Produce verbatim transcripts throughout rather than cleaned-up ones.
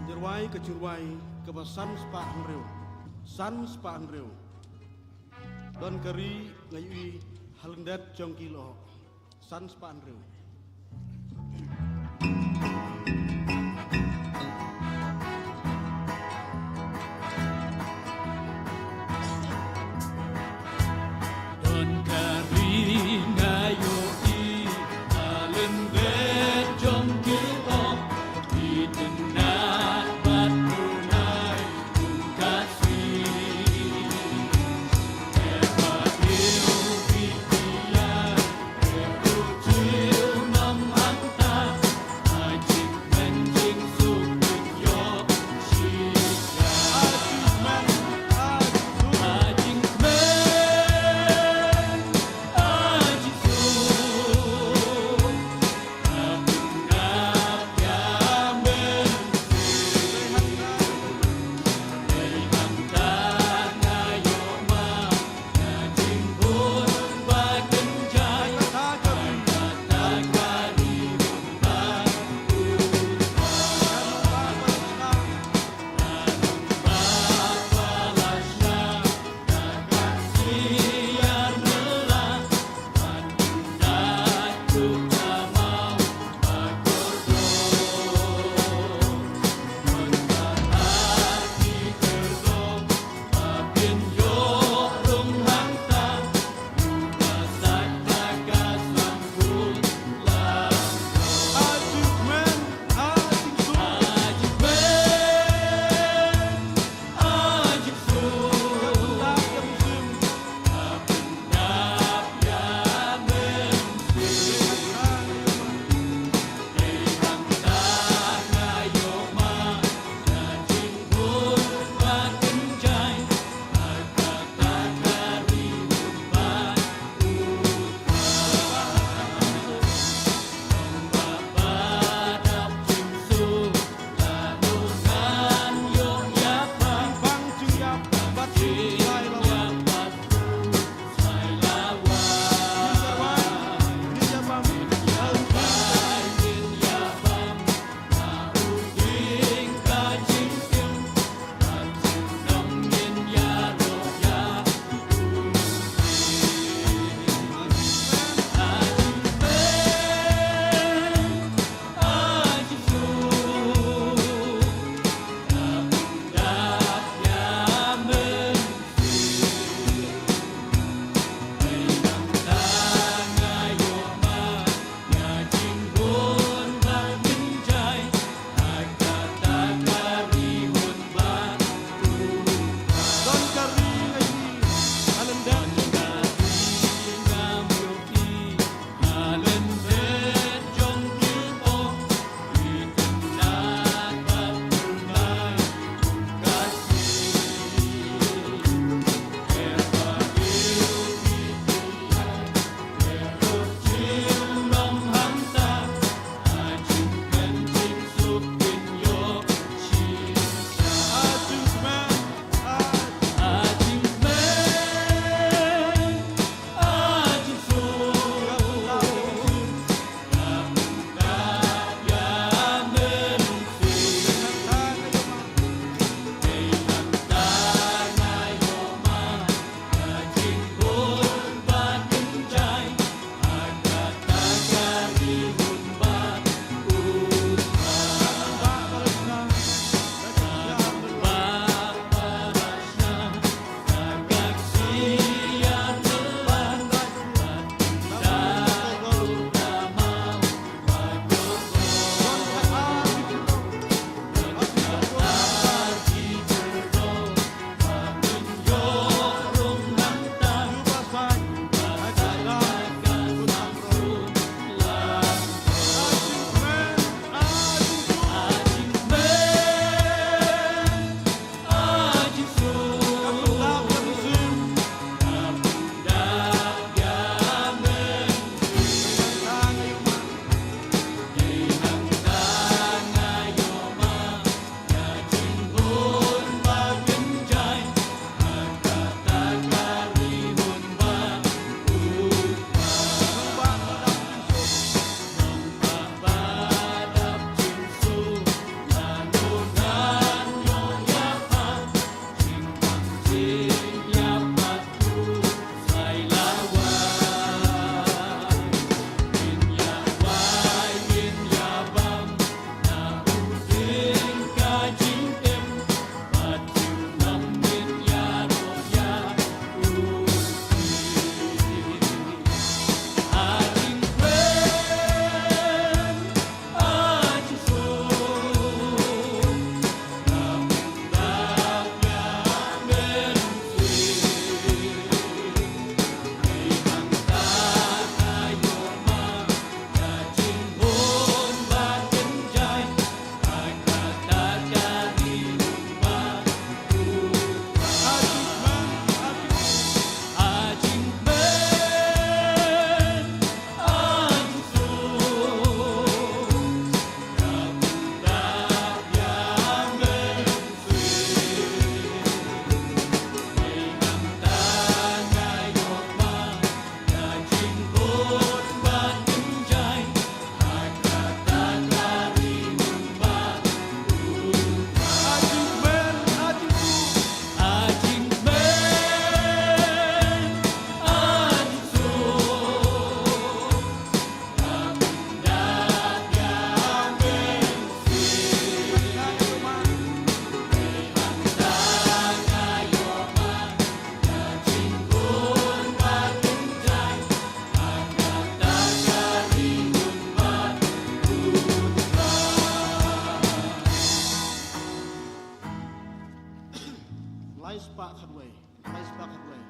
Ngi rwai ka jingrwai kaba san spah hynriew. San spah hynriew. Don ka ri nga ïohi ha lyndet jong ki lyoh. San spah hynriew. Don ka ri nga ïohi ha lyndet jong ki lyoh, ki tynnat bad u nai. Spah khatwei. Lai spah khatwei.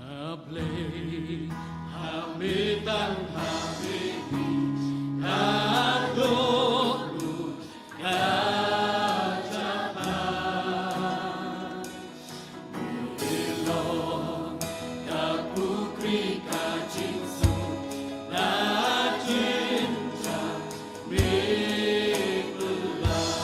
Ha Blei, ha me tang ha me hi, ka dohnud ka jaka. Me long ka pukri ka jingsuk, na jingjia me pynlait.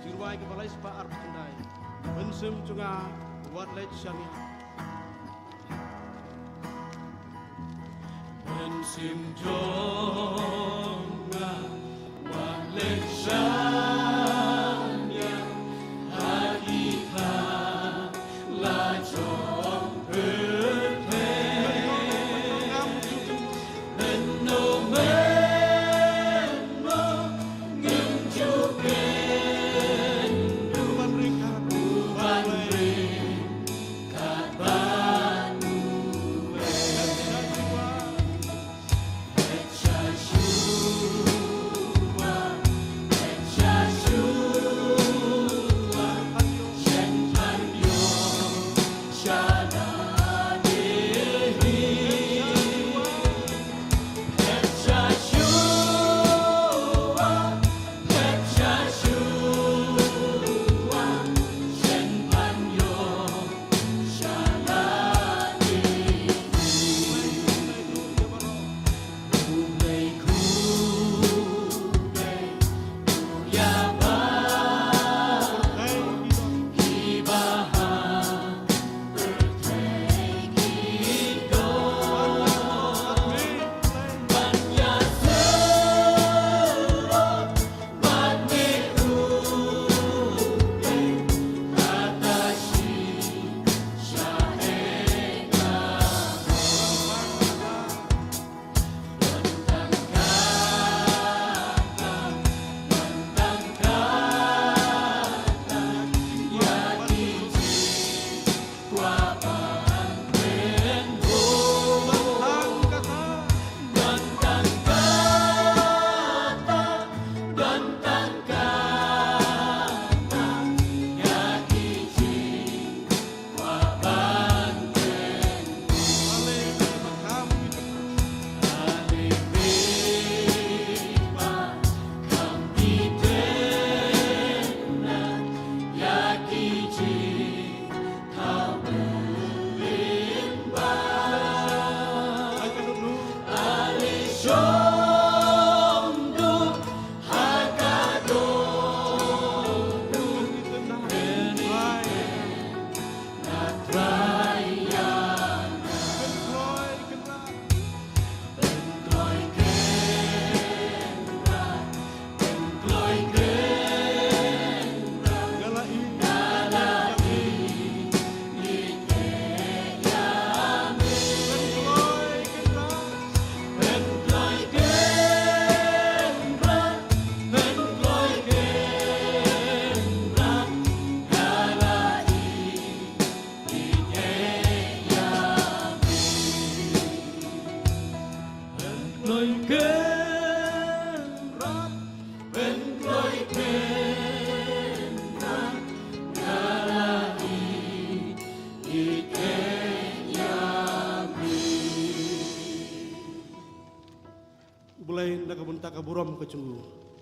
Jingrwai kaba lai spah arphew khyndai. Mynsiem jong nga wat leit shaniah. Mynsiem jong nga wat leit shaniah ha ki kha la jong pyrthei. Mynno mynno ngim ju kynduh, u ban ring katba na ka bynta ka burom ka jong u.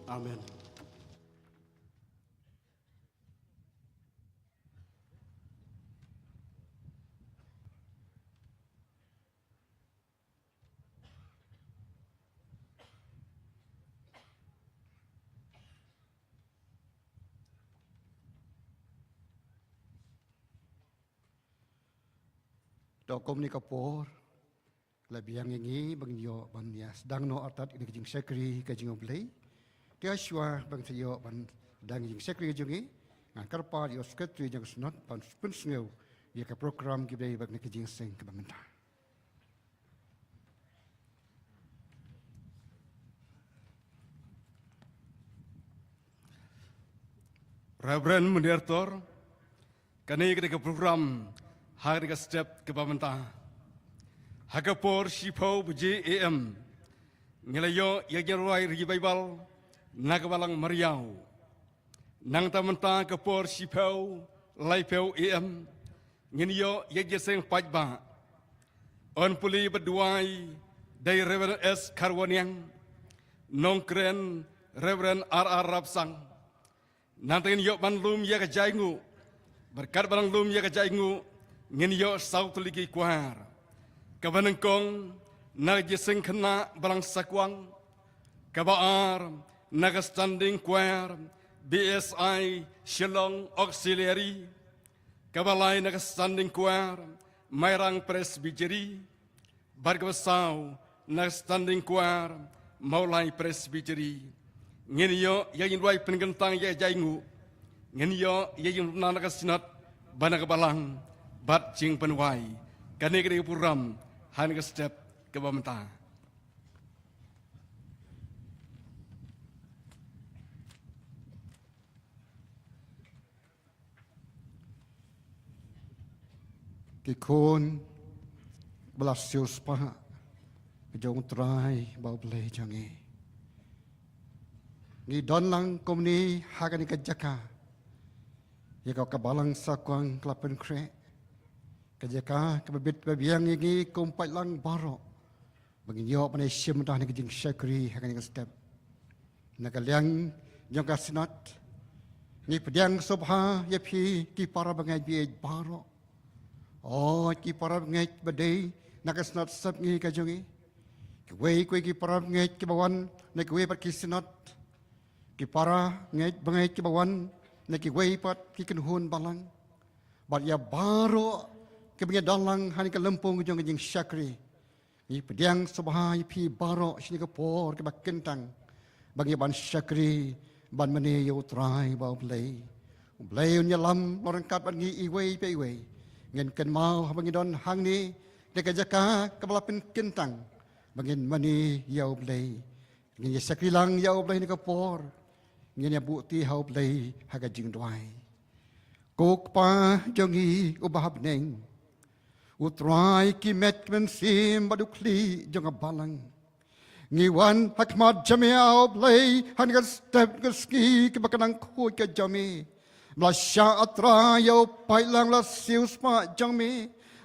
Amen. To kumne ka por, la biang ïa ngi ba ngin ïoh ban ïa sdang noh artat ïa ka jingshakri ka jong U Blei. Te shuwa ba ngin sa ïoh ban sdang ïa ka jingshakri ka jong ngi, ngan kyrpad ïa u Secretary jong ka Synod ban pynsngew ïa ka program ki briew ba kane ka jingïaseng kaba mynta. Reverend Munir Tor, kane ka dei ka program ha kane ka step kaba mynta. Ha ka por shiphew baje A M, ngi la ïoh ïa ka jingrwai revival na ka Balang Mariaw. Nangta mynta ka por shiphew laiphew A M, ngin ïoh ïa ka jingïaseng paidbah. Yn pule bad duwai da i Reverend S Kharwaniang, nongkren Reverend R R Rapsang. Nangta ngin ïoh ban lum ïa ka jainguh. Bad katba dang lum ïa ka jainguh, ngin ïoh saw tylli ki choir. Kaba nyngkong na ka jingïaseng khynnah Balang Sakwang. Kaba ar na ka standing choir B S I Shillong Auxiliary. Kaba lai na ka standing choir Mairang Presbytery. Bad kaba saw na ka standing choir Mawlai Presbytery. Ngin ïoh ïa ka jingduwai pynkyntang ïa ka jainguh. Ngin ïoh ïa ka jingduna na ka Synod bad na ka Balang bad jingpynwai. Kane ka dei ka program ha kane ka step kaba mynta. Ki khun ba la siewspah ka jong U Trai bad U Blei jong ngi. Ngi don lang kumne ha kane ka jaka ïa ka, ka Balang Sakwang ka la pynkhreh. Ka jaka kaba bit ba biang ïa ngi kum paidlang baroh ba ngin ïoh ban ïashim da kane ka jingshakri ha kane ka step. Na ka liang jong ka Synod, ngi pdiang sngewbha ïa phi ki para bangeit baieit baroh. O ki para bangeit ba dei na ka Synod sepngi ka jong ngi. Kiwei kiwei ki para bangeit kiba wan na kiwei pat ki Synod. Ki para ngeit bangeit kiba wan na kiwei pat ki kynhun balang. Bad ïa baroh kiba ngi don lang ha kane ka lympung jong ka jingshakri. Ngi pdiang sngewbha ïa phi baroh shane ka por kaba kyntang ba ngi ban shakri ban mane ïa U Trai bad U Blei. U Blei un ïalam la ryngkat bad ngi iwei pa iwei. Ngin kynmaw haba ngi don hangne na ka jaka kaba la pynkyntang ba ngin mane ïa U Blei. Ngin ïa shakri lang ïa U Blei ha kane ka por. Ngin ïa buhti ha U Blei ha ka jingduwai. Ko Kpa jong ngi uba ha bneng, U Trai ki met ki mynsiem bad u khlieh jong ka balang. Ngi wan ha khmat jong me, A Blei, ha kane ka step ka sngi kaba ka nang khuid ka jong me. Me la shah, A Trai, ïa u paidlang ba la siewspah jong me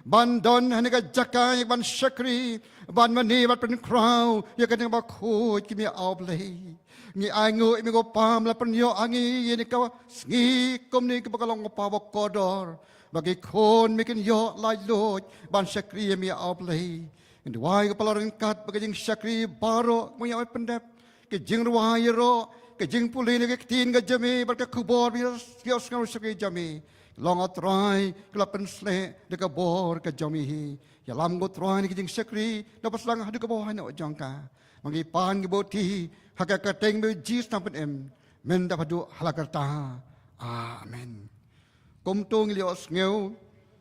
ban don ha kane ka jaka ïa ban shakri, ban mane, ban pynkhraw ïa ka kyrteng kaba khuid ka jong me, A Blei. Ngi ainguh ïa me, ko Kpa, me la pynïoh ha ngi ïa kane ka sngi kumne kaba ka long, ko Kpa, ba kordor, ba ki khun me kin ïoh laitluid ban shakri ïa me, A Blei. Ngi duwai, ko Kpa, la ryngkat bad ka jingshakri baroh, mo ïa u pyndep, ka jingrwai ïaroh, ka jingpule na ka ktien ka jong me bad ka khubor ba ïa, ïa u sngewsynei ka jong me. Long, A Trai, ka la pynsleh da ka bor ka jong me hi. Ïalam, ko Trai, na ka jingshakri, na ba sdang haduh kaba wai noh jong ka. Ma ngi pan ngi buhti ha ka kyrteng ba u Jisu Nongpynim, mynta bad haduh hala karta. Amen. Kumto ngi la ïohsngew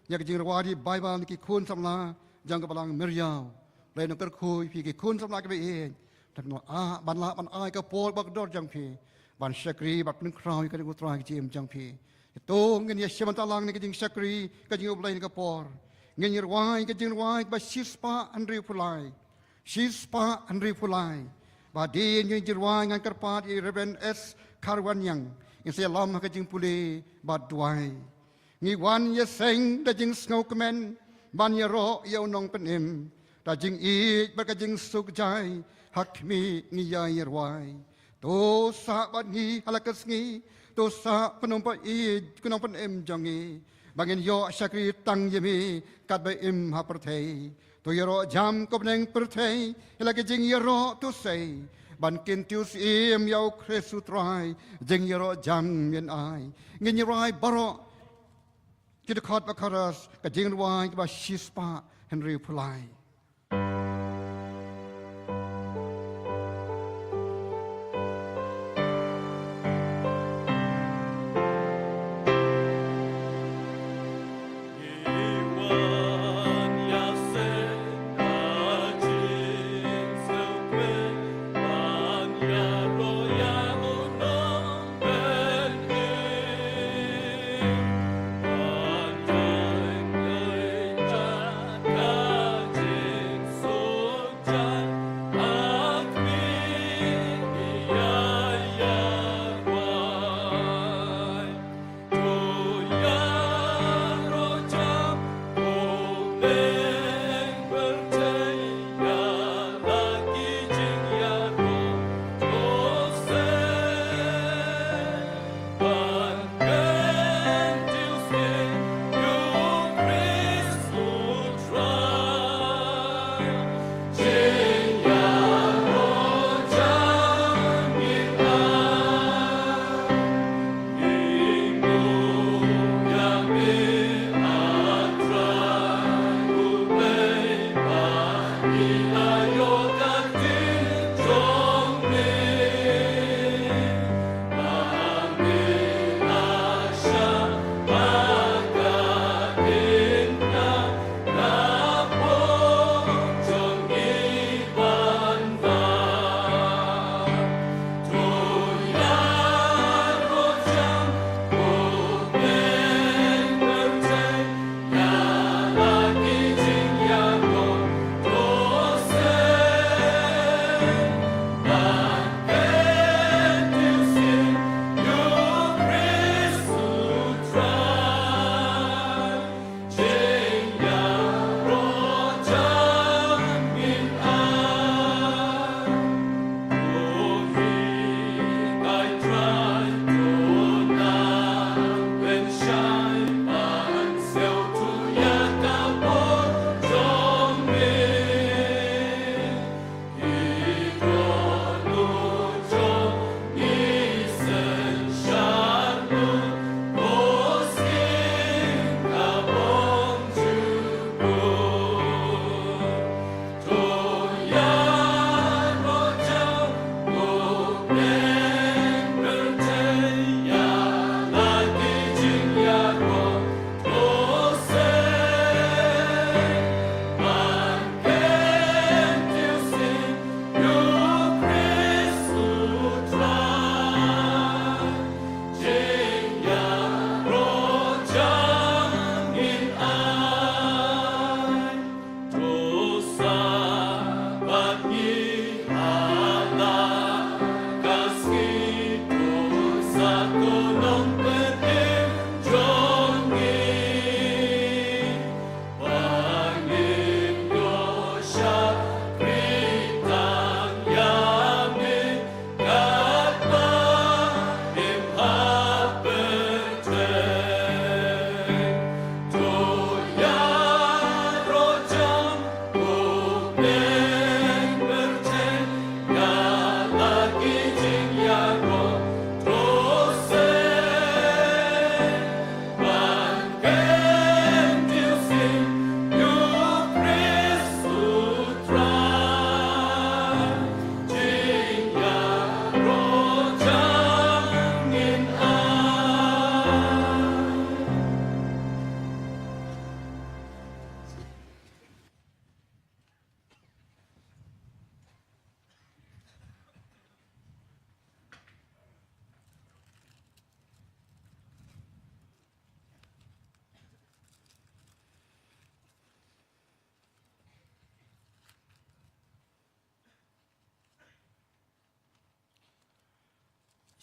ïa ka jingrwai Baibl na ki khun samla jong ka Balang Mariaw. Lei nongkyrkhu ïa phi ki khun samla kiba ïeit, tang ah ban lah ban ai ka por ba kordor jong phi ban shakri, ban pynkhraw ïa ka kyrteng U Trai ha ka jingim jong phi. Te to ngin ïa shim bynta lang na ka jingshakri ka jong U Blei ha kane ka por. Ngin ïa rwai ka jingrwai kaba shispah hynriewphew lai. Shispah hynriewphew lai. Ba hadien jong ka jingrwai ngan kyrpad ïa i Reverend S Kharwaniang, in sa ïalam ha ka jingpule bad duwai. Ngi wan ïaseng da jingsngewkmen ban ïaroh ïa u Nongpynim. Da jingïeit bad ka jingsuk jai, ha khmih ngi ïai rwai. To sah bad ngi ha la ka sngi, to sah pynum pynïeit, ki nongpynim jong ngi. Ba ngin ïoh shakri tang ïa me, katba im ha pyrthei. To ïaroh jam ko bneng pyrthei, ïa la ka jingïaroh to sei. Ban kyntiew syiem ïa u Khrist u Trai, jingïaroh jam ngin ai. Ngin ïa rwai baroh, ki dkhot ba chorus, ka jingrwai kaba shispah hynriewphew lai.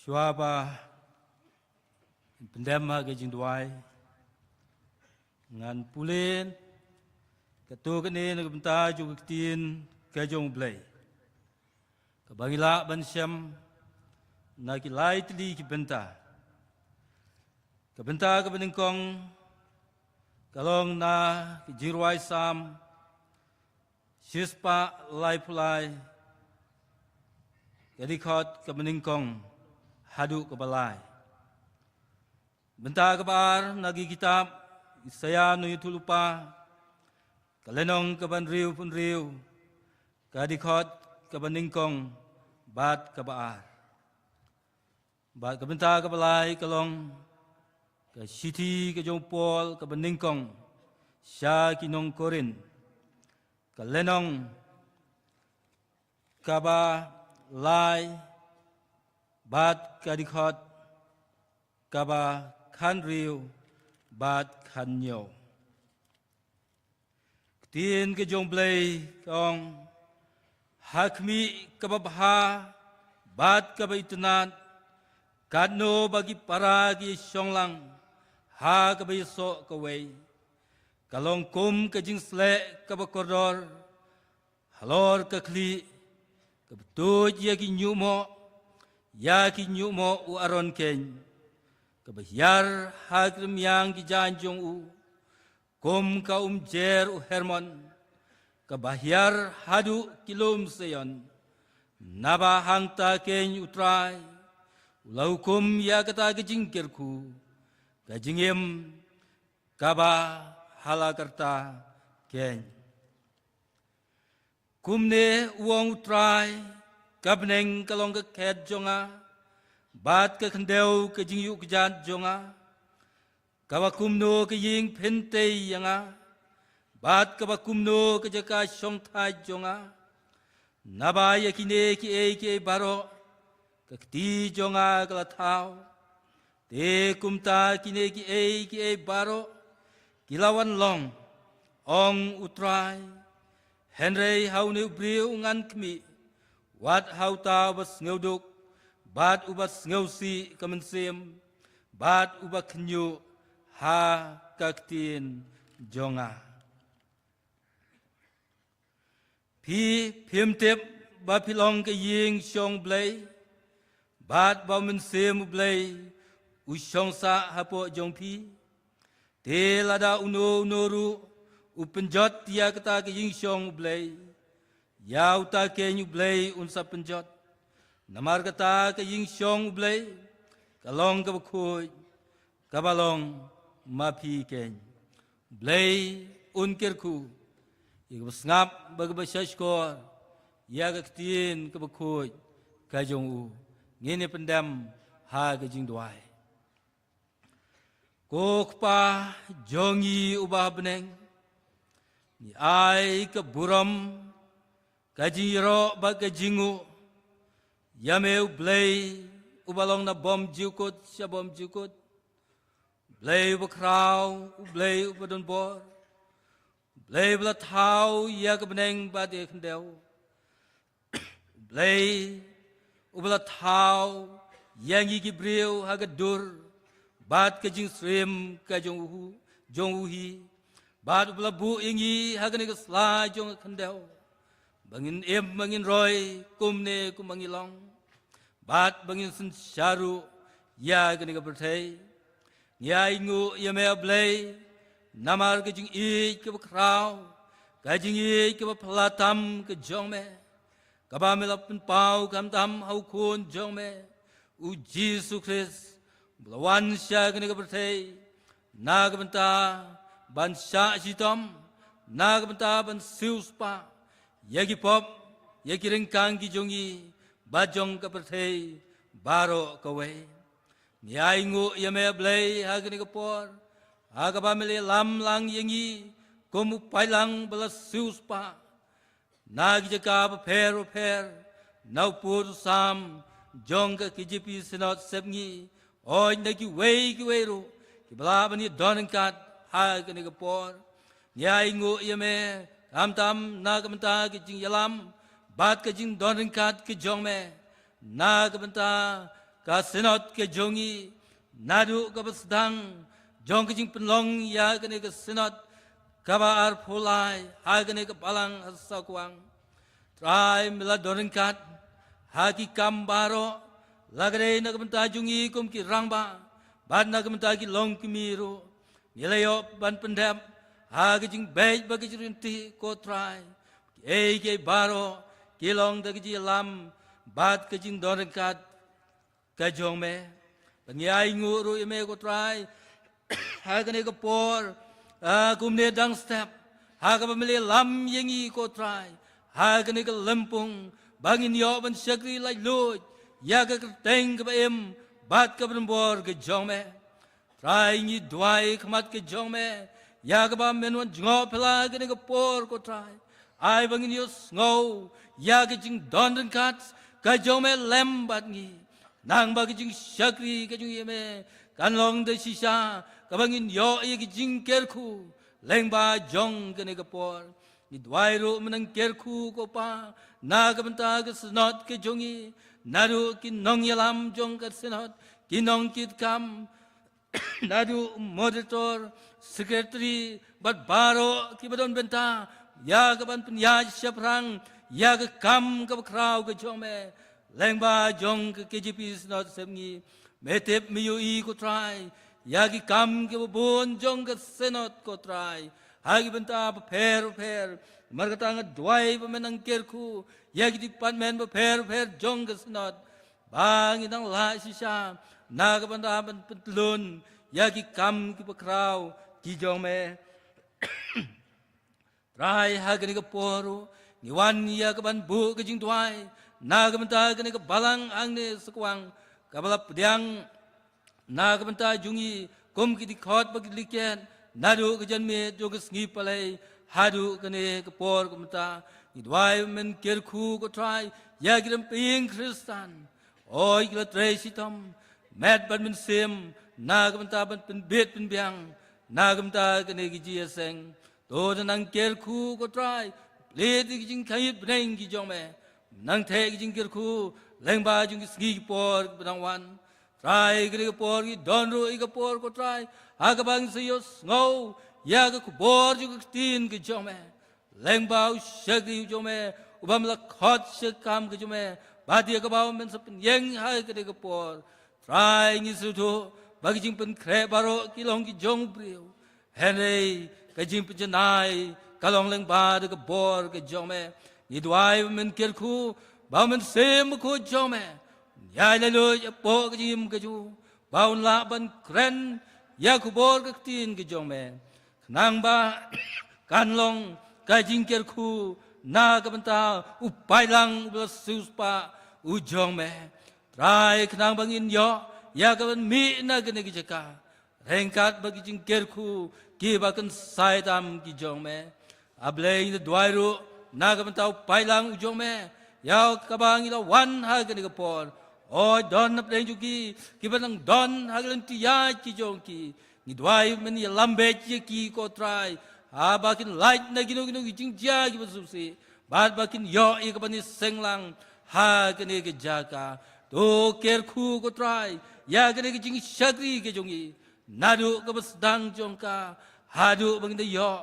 Shuwa ba pyndem ha ka jingduwai, ngan pule Katto katne na ka bynta jong ka ktien ka jong U Blei, kaba ngi lah ban shem na ki lai tylli ki bynta. Ka bynta kaba nyngkong ka long na ka jingrwai Salm shispah laiphew lai, ka dkhot kaba nyngkong haduh kaba lai. Bynta kaba ar na ka kitab Isaiah nongïathuhlypa, ka lynnong kaba hynriewphew hynriew, ka dkhot kaba nyngkong bad kaba ar. Bad ka bynta kaba lai ka long ka shithi ka jong u Paul kaba nyngkong sha ki nong Korinth, ka lynnong kaba lai bad ka dkhot kaba khathynriew bad khathynñiew. Ka ktien ka jong U Blei ka ong: Ha khmih kaba bha bad kaba itynnad, katno ba ki para ki shong lang ha kaba ïasoh kawei. Ka long kum ka jingsleh kaba kordor halor ka khlieh, kaba tuid ïa ki ñiuhmoh, ïa ki ñiuhmoh u Aron keiñ, kaba hiar ha ki rmiang ki jaiñ jong u, kum ka umjer u Hermon, kaba hiar haduh ki lum Seion. Naba hangta keiñ U Trai u la hukum ïa kata ka jingkyrkhu, ka jingim kaba ha la karta keiñ. Kumne u ong U Trai: Ka bneng ka long ka khet jong nga, bad ka khyndew ka jingïuh kjat jong nga. Kaba kumno ka ïing phin tei ïa nga, bad kaba kumno ka jaka shongthait jong nga? Naba ïa kine kiei kiei baroh ka kti jong nga ka la thaw. Te kumta kine kiei kiei baroh ki la wan long, ong U Trai. Hynrei ha une u briew ngan khmih, wat ha uta uba sngewduk bad uba sngewsih ka mynsiem bad uba khynñiuh ha ka ktien jong nga. Phi phim tip ba phi long ka ïing shong U Blei, bad ba u Mynsiem U Blei u shong sah hapoh jong phi? Te lada uno uno ruh u pynjot ïa kata ka ïing shong U Blei, ïa uta keiñ U Blei un sa pynjot. Namar kata ka ïing shong U Blei ka long kaba khuid, kaba long ma phi keiñ. U Blei un kyrkhu ïa kaba sngap bad kaba shahshkor ïa ka ktien kaba khuid ka jong u. Ngin ïa pyndem ha ka jingduwai. Ko Kpa jong ngi uba ha bneng, ngi ai ka burom, ka jingïaroh bad ka jingnguh ïa me U Blei uba long na bymjukut sha bymjukut, U Blei uba khraw, U Blei uba don bor, U Blei uba la thaw ïa ka bneng bad ïa ka khyndew, U Blei uba la thaw ïa ngi ki briew ha ka dur bad ka jingsyriem ka jong u, jong u hi, bad uba la buh ïa ngi ha kane ka sla jong ka khyndew, ba ngin im ba ngin roi kumne kumba ngi long, bad ba ngin synshar ruh ïa kane ka pyrthei. Ngi ainguh ïa me A Blei namar ka jingïeit kaba khraw, ka jingïeit kaba phylla tam ka jong me, kaba me la pynpaw khamtam ha u Khun jong me U Jisu Khrist, ba la wan sha kane ka pyrthei na ka bynta ban shah shitom, na ka bynta ban siewspah ïa ki pop, ïa ki ryngkang ki jong ngi bad jong ka pyrthei baroh kawei. Ngi ainguh ïa me A Blei ha kane ka por, ha kaba me la ïalam lang ïa ngi kum u paidlang ba la siewspah na ki jaka bapher bapher, na u pud u sam jong ka K J P Synod Sepngi, oi na kiwei kiwei ruh kiba lah ban ïadon ryngkat ha kane ka por. Ngi ainguh ïa me khamtam na ka bynta ka jingïalam bad ka jingdon ryngkat ka jong me na ka bynta ka Synod ka jong ngi, naduh kaba sdang jong ka jingpynlong ïa kane ka Synod kaba arphew lai ha kane ka balang ha Sakwang. Trai, me la don ryngkat ha ki kam baroh, la ka dei na ka bynta jong ngi kum ki rangbah bad na ka bynta ki longkmie ruh. Ngi la ïoh ban pyndep ha ka jingbeit bad ka jingryntih, ko Trai. Kiei kiei baroh ki long da ka jingïalam bad ka jingdon ryngkat ka jong me. Bad ngi ainguh ruh ïa me, ko Trai, ha kane ka por, ah, kumne dang step, ha kaba me la ïalam ïa ngi, ko Trai, ha kane ka lympung, ba ngin ïoh ban shakri laitluid ïa ka kyrteng kaba im bad kaba donbor ka jong me. Trai, ngi duwai khmat ka jong me ïa kaba men wan jngoh phylla kane ka por, ko Trai. Ai ba ngin ïohsngew ïa ka jingdon ryngkat ka jong me lem bad ngi. Nangba ka jingshakri ka jong ngi ïa me kan long da shisha kaba ngin ïoh ïa ka jingkyrkhu lyngba jong kane ka por. Ngi duwai ruh mynta kyrkhu, ko Pa, na ka bynta ka Synod ka jong ngi, naduh ki nongïalam jong ka Synod, ki nongkitkam, naduh moderator, secretary, bad baroh kiba don bynta ïa ka ban pynïaid shaphrang ïa ka kam kaba khraw ka jong me lyngba jong ka K J P Synod Sepngi. Me tip, me ïohi, ko Trai, ïa ki kam kiba bun jong ka Synod, ko Trai, ha ki bynta bapher bapher. Namar kata nga duwai ba men nang kyrkhu ïa ki department bapher bapher jong ka Synod, ba ngin nang lah shisha na ka bynta ban pyntlun ïa ki kam kiba khraw ki jong me. Trai, ha kane ka por ruh ngi wan ïa ka ban buh ka jingduwai na ka bynta kane ka balang hangne Sakwang, kaba la pdiang na ka bynta jong ngi kum ki dkhot bad ki dkhot, naduh ka janmiet jong ka Sngi Palei haduh kane ka por ka mynta. Ngi duwai men kyrkhu, ko Trai, ïa ki rympei Khristan. Oi, ki la trei shitom met bad mynsiem na ka bynta ban pynbit pynbiang na ka bynta kane ka jingïaseng. To, nang kyrkhu, ko Trai, plie ïa ki jingkhang bneng ki jong me. Nang theh ki jingkyrkhu lyngba jong ki sngi ki por kiba nang wan. Trai, kane ka por ngi don ruh ïa ka por, ko Trai, ha kaba ngin sa ïohsngew ïa ka khubor jong ka ktien ka jong me lyngba u shakri u jong me, uba me la khot sha ka kam ka jong me, bad ïa kaba men sa pynïeng ha kane ka por. Trai, ngi sngewthuh ba ki jingpynkhreh baroh ki long ki jong u briew, hynrei ka jingpynjanai ka long lyngba da ka bor ka jong me. Ngi duwai ba men kyrkhu ba u Mynsiem Bakhuid jong me un ïaid laitluid hapoh ka jingim ka jong u, ba un lah ban kren ïa ka khubor ka ktien ka jong me, khnang ba kan long ka jingkyrkhu na ka bynta u paidlang uba la siewspah u jong me. Trai, khnang ba ngin ïoh ïa ka ban mih na kane ka jaka ryngkat bad ki jingkyrkhu kiba kynsai tam ki jong me. A Blei, ngi duwai ruh na ka bynta u paidlang u jong me, ïa kaba ngi la wan ha kane ka por. Oi, don napdeng jong ki kiba nang don ha ka lynti ïaid ki jong ki. Ngi duwai men ïalam beit ïa ki, ko Trai, ha ba kin lait na kino kino ki jingjia kiba sngewsih, bad ba kin ïoh ïa ka ban ïaseng lang ha kane ka jaka. To kyrkhu, ko Trai, ïa kane ka jingshakri ka jong ngi, naduh kaba sdang jong ka haduh ba ngin da ïoh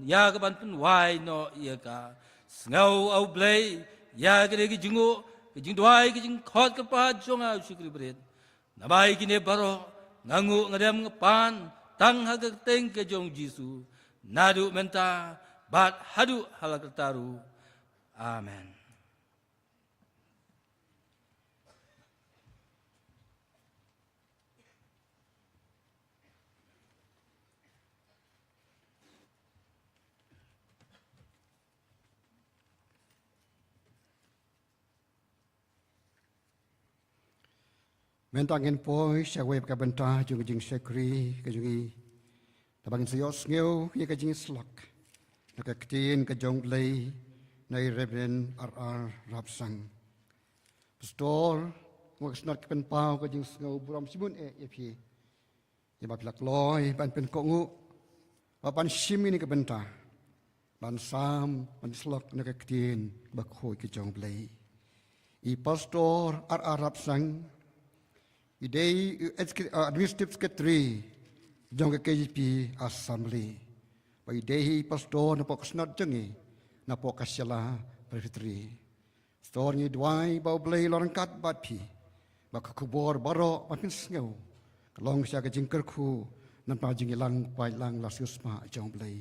ïa ka ban pynwai noh ïa ka. Sngew, A Blei, ïa kane ka jingnguh, ka jingduwai, ka jingkhot kyrpad jong nga u shakri brit. Namar kine baroh nga nguh, nga dem, nga pan tang ha ka kyrteng ka jong u Jisu, naduh mynta bad haduh hala karta ruh. Amen. Mynta ngin poi sha kawei pat ka bynta jong ka jingshakri ka jong ngi, da ba ngin sa ïohsngew ïa ka jingïasyllok na ka ktien ka jong u Blei na i Reverend R R Rapsang. Pastor, nga kwah sngewbha ban pynpaw ka jingsngew burom shibun eh ïa phi, ïa ba phi la kloi ban pynkohnguh bad ban shim ïa kane ka bynta ban sam, ban ïasyllok na ka ktien bakhuid ka jong u Blei. I Pastor R R Rapsang, i dei i exec-, uh, Administrative Secretary jong ka K J P Assembly. ba i dei hi pastor napoh ka synod jong ngi, napoh ka Shella Presbytery. Pastor, ngi duwai ba U Blei un long ryngkat bad phi, ba ka khubor baroh ba phin sngew ka long sha ka jingkyrkhu namar ka jingïalang paidlang la siewspah jong U Blei.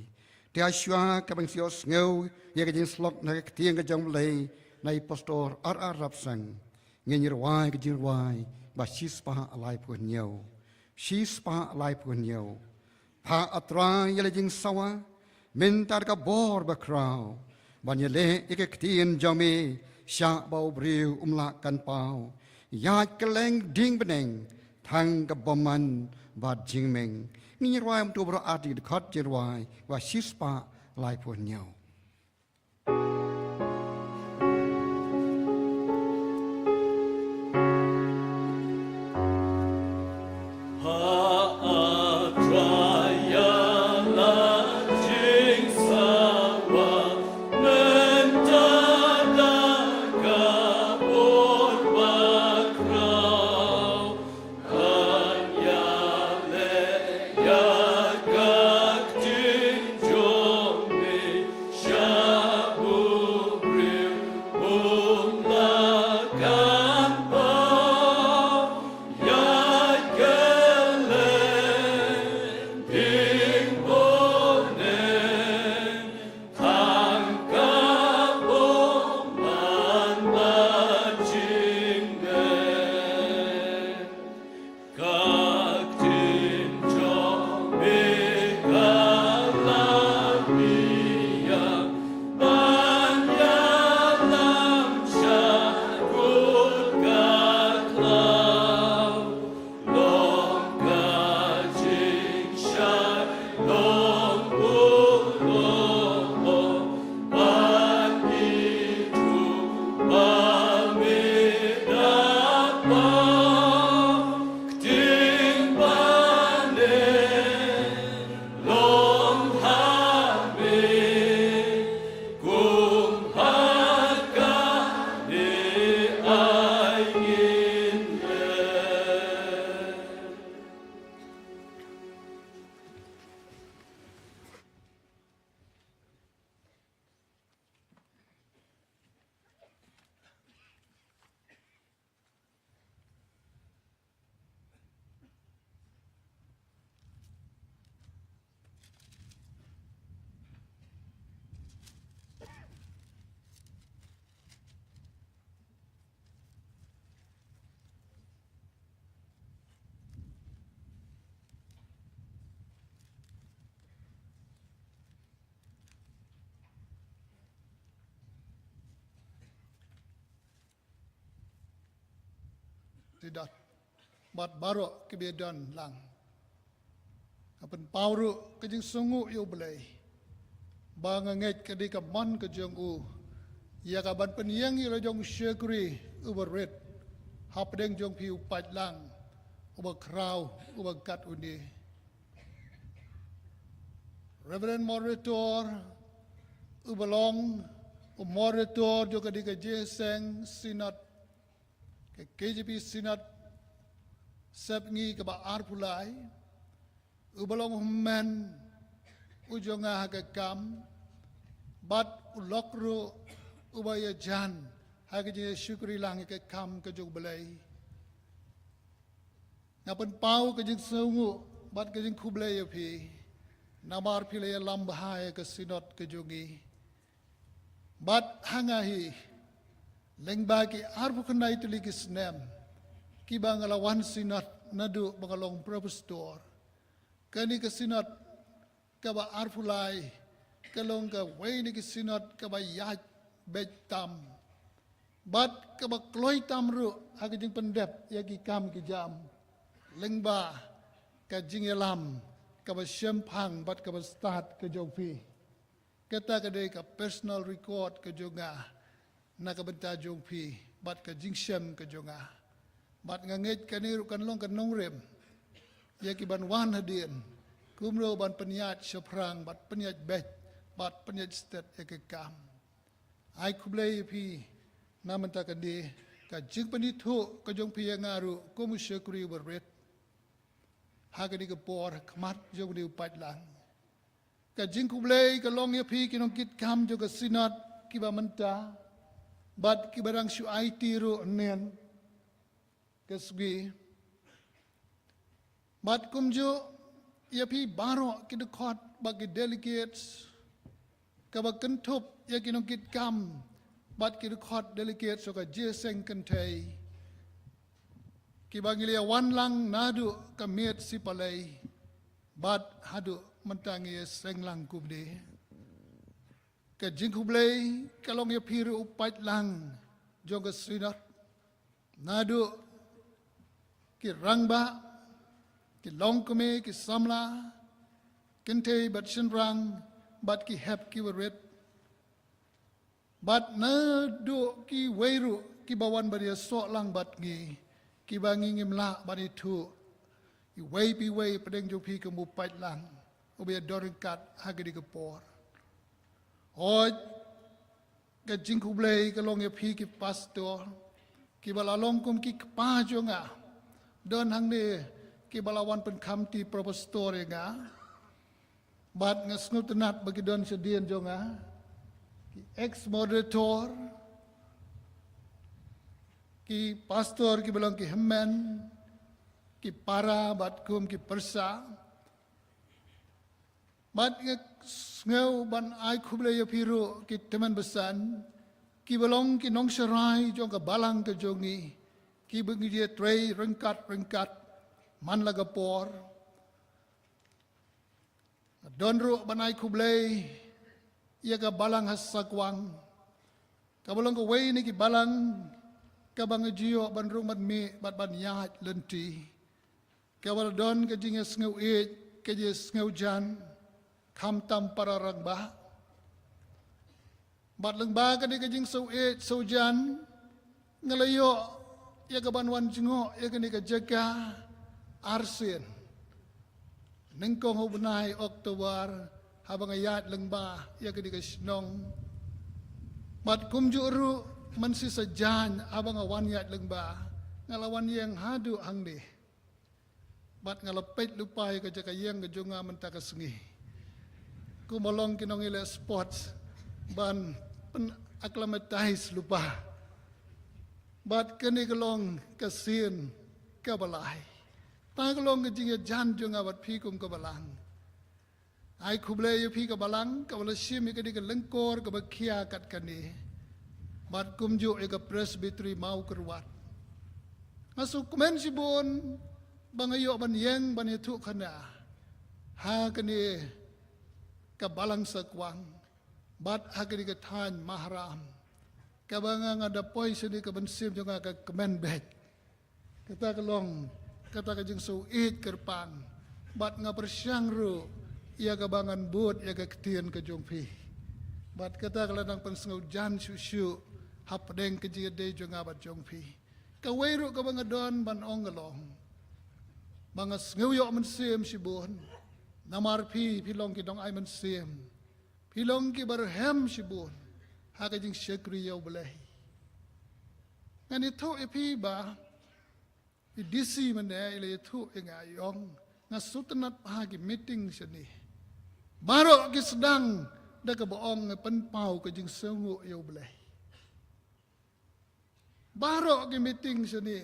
Te ha shuwa kaba ngin ïohsngew ïa ka jingsyllok na ka ktien ka jong U Blei na i Pastor R R Rapsang, ngin ïa rwai ka jingrwai ba shispah laiphew hynñiew. Shispah laiphew hynñiew. Phah, A Trai, ïa la jingsawa mynta da ka bor bakhraw, ban ïaleh ïa ka ktien jong me, shah ba u briew um lah kan paw. Ïaid kylleng dieng bneng tang ka bymman bad jingmeng. Ngin ïa rwai kumto baroh, ar tylli ki dkhot jingrwai, ba shispah laiphew hynñiew. Te don bad baroh kiba don lang. Nga pynpaw ruh ka jingsngewnguh ïa U Blei ba nga ngeit ka dei ka mon ka jong u ïa ka ban pynïeng ïa la jong u shakri uba rit hapdeng jong phi u paidlang uba khraw uba kat une. Reverend Moderator, uba long u Moderator jong ka dei ka jingïaseng Synod, ka K J P Synod sepngi kaba arphew lai, uba long u hynmen u jong nga ha ka kam, bad u lok ruh uba ïajan ha ka jingïashakri lang ïa ka kam ka jong U Blei. Nga pynpaw ka jingsngewnguh bad ka jingkhublei ïa phi namar phi la ïalam bha ïa ka Synod ka jong ngi. Bad ha nga hi lyngba ki arphew khyndai tylli ki snem kiba nga la wan Synod naduh ba nga long Propastor, kane ka Synod kaba arphew lai ka long kawei na ki Synod kaba ïaid beit tam bad kaba kloi tam ruh ha ka jingpyndep ïa ki kam ki jam lyngba ka jingïalam kaba shemphang bad kaba stad ka jong phi. Kata ka dei ka personal record ka jong nga na ka bynta jong phi bad ka jingshem ka jong nga. Bad nga ngeit kane ruh kan long ka nongrim ïa ki ban wan hadien, kumno ban pynïaid shaphrang bad pynïaid beit bad pynïaid stet ïa ka kam. Ai khublei ïa phi na mynta kane ka jingpynithuh ka jong phi ïa nga ruh kum u shakri uba rit ha kane ka por ha khmat jong une u paidlang. Ka jingkhublei ka long ïa phi ki nongkitkam jong ka Synod kiba mynta bad kiba dang shu aiti ruh hynnin ka sngi. Bad kumjuh ïa phi baroh ki dkhot bad ki delegates, kaba kynthup ïa ki nongkitkam bad ki dkhot delegates jong ka jingïaseng kynthei, kiba ngi la wan lang naduh ka miet Shipalei bad haduh mynta ngi ïaseng lang kumne. Ka jingkhublei ka long ïa phi ruh u paidlang jong ka Synod, naduh ki rangbah, ki longkmie, ki samla, kynthei bad shynrang, bad ki hep ki barit, bad naduh kiwei ruh kiba wan ban ïasoh lang bad ngi, kiba ngi ngim lah ban ithuh iwei pa iwei hapdeng jong phi kum u paidlang uba ïadon ryngkat ha kane ka por. Hooid, ka jingkhublei ka long ïa phi ki pastor, kiba la long kum ki kpa jong nga. Don hangne kiba la wan pynkhamti propastor ïa nga. Bad nga sngewtynnat ba ki don shadien jong nga, ki ex moderator, ki pastor kiba long ki hynmen, ki para bad kum ki pyrsa. Bad nga sngew ban ai khublei ïa phi ruh ki tymmen basan, kiba long ki nongsharai jong ka balang ka jong ngi, kiba ngi ïatrei ryngkat ryngkat man la ka por. Nga don ruh ban ai khublei ïa ka balang ha Sakwang, kaba long kawei na ki balang kaba nga ju ïoh ban rung ban mih bad ban ïaid lynti, kaba la don ka jingïasngew ïeit, ka jingïasngew jan, khamtam para rangbah. Bad lyngba kane ka jingsngew ïeit sngew jan, nga la ïoh ïa ka ban wan jngoh ïa kane ka jaka arsien, nyngkong ha u bnai October, haba nga ïaid lyngba ïa kane ka shnong. Bad kumjuh ruh mynshisha jan haba nga wan ïaid lyngba, nga la wan ïeng haduh hangne. Bad nga la peit lypa ïa ka jaka ïeng ka jong nga mynta ka sngi, kumba long ki nongïaleh sports, ban pyn-acclimatise lypa. Bad kane ka long ka sien kaba lai. Ta ka long ka jingïajan jong nga bad phi kum ka balang. Ai khublei ïa phi ka balang kaba la shim ïa kane ka lyngkor kaba khia kat kane, bad kumjuh ïa ka Presbytery Mawkyrwat. Nga sngewkmen shibun ba nga ïoh ban ïeng ban ïathuhkhana ha kane ka balang Sakwang bad ha kane ka thaiñ Maharam, kaba nga, nga da poi shane ka mynsiem jong nga ka kmen beit. Kata ka long kata ka jingsngew ïeit kyrpang, bad nga pyrshang ruh ïa kaba ngan bud ïa ka ktien ka jong phi. Bad kata ka la nang pynsngew jan shuh shuh hapdeng ka jingïadei jong nga bad jong phi. Kawei ruh kaba nga don ban ong ka long ba nga sngew ïoh mynsiem shibun namar phi, phi long ki nong ai mynsiem, phi long ki barhem shibun ha ka jingshakri ïa U Blei. Ngan ïathuh ïa phi ba i D C mynne i la ïathuh ïa nga, i ong, nga sngewtynnat ha ki meeting shane, baroh ki sdang da kaba ong ngan pynpaw ka jingsngewnguh ïa U Blei. Baroh ki meeting shane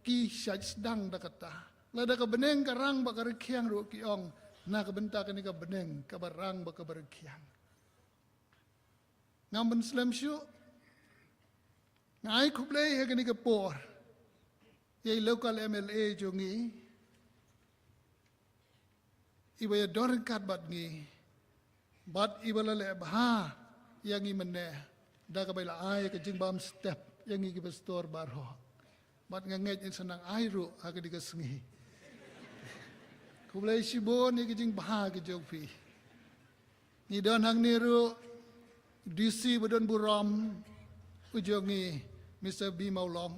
ki shait sdang da kata. Lada ka bneng ka rang bad ka rkhiang ruh ki ong, na ka bynta kane ka bneng kaba rang bad kaba rkhiang. Ngam pynslem shuh. Nga ai khublei ha kane ka por ïa i local M L A jong ngi, iba ïadon ryngkat bad ngi, bad iba la leh bha ïa ngi mynne da kaba i la ai ka jingbam step ïa ngi ki pastor baroh. Bad nga ngeit in sa nang ai ruh ha kane ka sngi. Khublei shibun ïa ka jingbha ka jong phi. Ngi don hangne ruh D C ba don burom u jong ngi, Mister B Mawlong,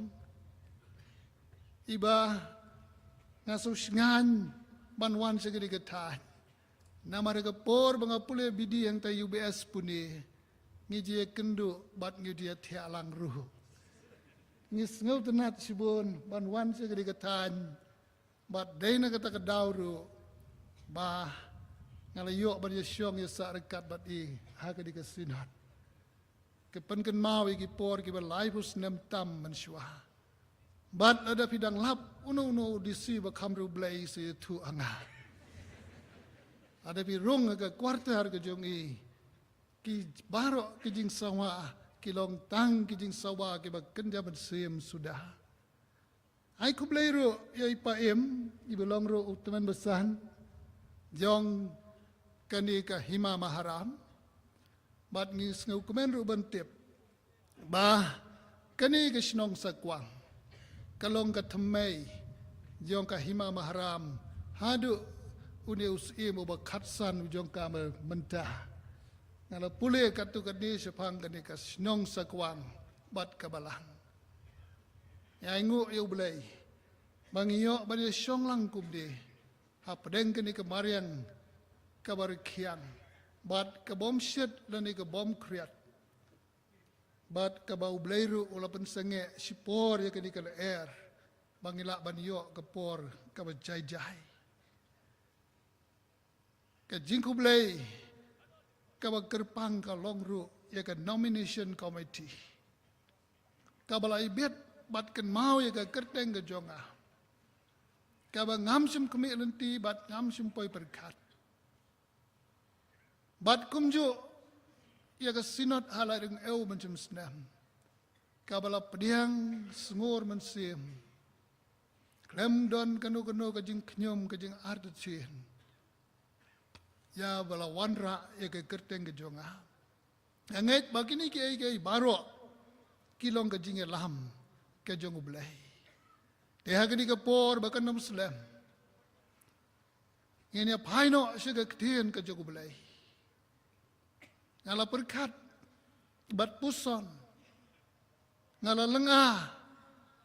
iba nga sngewsngaiñ ban wan sha kane ka thaiñ. Namar ka por ba nga pule B D hangta U B S Pune, ngi ju ïakynduh bad ngi ju ïathiah lang ruh. Ngi sngewtynnat shibun ban wan sha kane ka thaiñ, bad dei na kata ka daw ruh ba Nga la ïoh ban ïa shong ïa sah ryngkat bad i ha kane ka synod. Ka pynkynmaw ïa ki por kiba laiphew snem tam mynshuwa. Bad lada phi dang lap uno uno u D C ba kham riewblei sa ïathuh ha nga. Lada phi rung ha ka quarter ka jong i, ki baroh ki jingsawa ki long tang ki jingsawa kiba kynja mynsiem suda. Ai khublei ruh ïa i Pa Im, iba long ruh u tymmen basan jong kane ka Hima Maharam. Bad ngi sngewkmen ruh ban tip ba kane ka shnong Sakwang ka long ka thymmei jong ka Hima Maharam haduh une u Syiem uba khatsan u jong ka mynta. Nga la pule katto katne shaphang kane ka shnong Sakwang bad ka balang. Ïa, ai nguh ïa U Blei ba ngi ïoh ban ïa shong lang kumne hapdeng kane ka mariang kaba rkhiang bad ka bym shit lane ka bym khriat. Bad kaba U Blei ruh u la pynsangeh shipor ïa kane ka lyer ba ngi lah ban ïoh ka por kaba jai jai. Ka jingkhublei kaba kyrpang ka long ruh ïa ka nomination committee kaba la ibit bad kynmaw ïa ka kyrteng ka jong nga, kaba ngam shym khmih lynti bad ngam shym poi pyrkhat. Bad kumjuh ïa ka synod ha la ryngkew mynshem snem kaba la pdiang sngur mynsiem. Khlem don kano kano ka jingkhñium ka jingartatien ïa ba la wanrah ïa ka kyrteng ka jong nga. Nga ngeit ba kine kiei kiei baroh ki long ka jingïalam ka jong U Blei. Te ha kane ka por ba kan ym slem, ngin ïa phai noh sha ka ktien ka jong U Blei. Nga la pyrkhat bad puson, nga la lynga,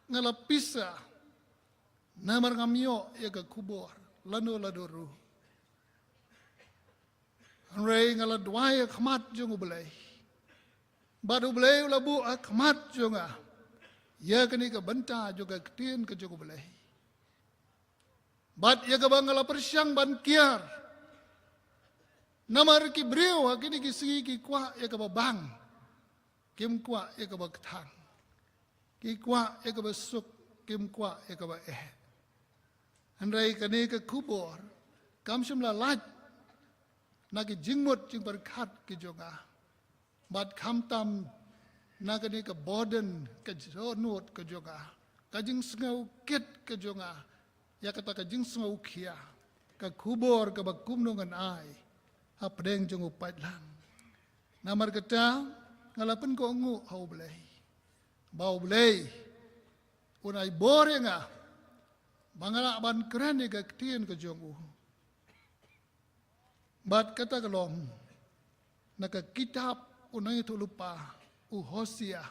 nga la pisa, namar ngam ïoh ïa ka khubor lano lano ruh. Hynrei nga la duwai ha khmat jong U Blei, bad U Blei u la buh ha khmat jong nga ïa kane ka bynta jong ka ktien ka jong U Blei. Bad ïa kaba nga la pyrshang ban kiar, namar ki briew ha kine ki sngi ki kwah ïa kaba bang, kim kwah ïa kaba kthang. Ki kwah ïa kaba suk, kim kwah ïa kaba eh. Hynrei kane ka khubor kam shym la lait na ki jingmut jingpyrkhat ki jong nga, bad khamtam na kane ka burden ka jingnud ka jong nga, ka jingsngew kit ka jong nga ïa kata ka jingsngew khia, ka khubor kaba kumno ngan ai hapdeng jong u paidlang. Namar kata nga la pynkohnguh ha U Blei ba U Blei un ai bor ïa nga ba nga lah ban kren ïa ka ktien ka jong u. Bad kata ka long na ka kitab u nongïathuhlypa u Hosea,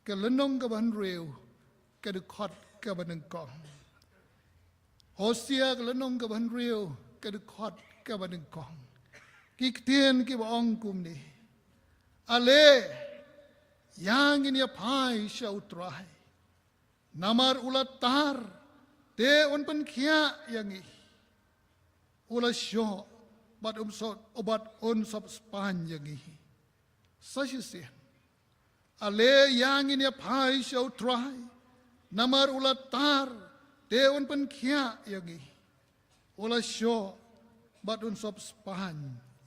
ka lynnong kaba hynriew, ka dkhot kaba nyngkong. Hosea ka lynnong kaba hynriew, ka dkhot kaba nyngkong. Ki ktien kiba ong kumne: Ale, ïa ngin ïa phai sha U Trai, namar u la tar, te un pynkhiah ïa ngi. U la shoh, bad um sop, bad un sop spaiñ ïa ngi. Sa shisien: Ale, ïa ngin ïa phai sha U Trai, namar u la tar, te un pynkhiah ïa ngi. U la shoh, bad un sop spaiñ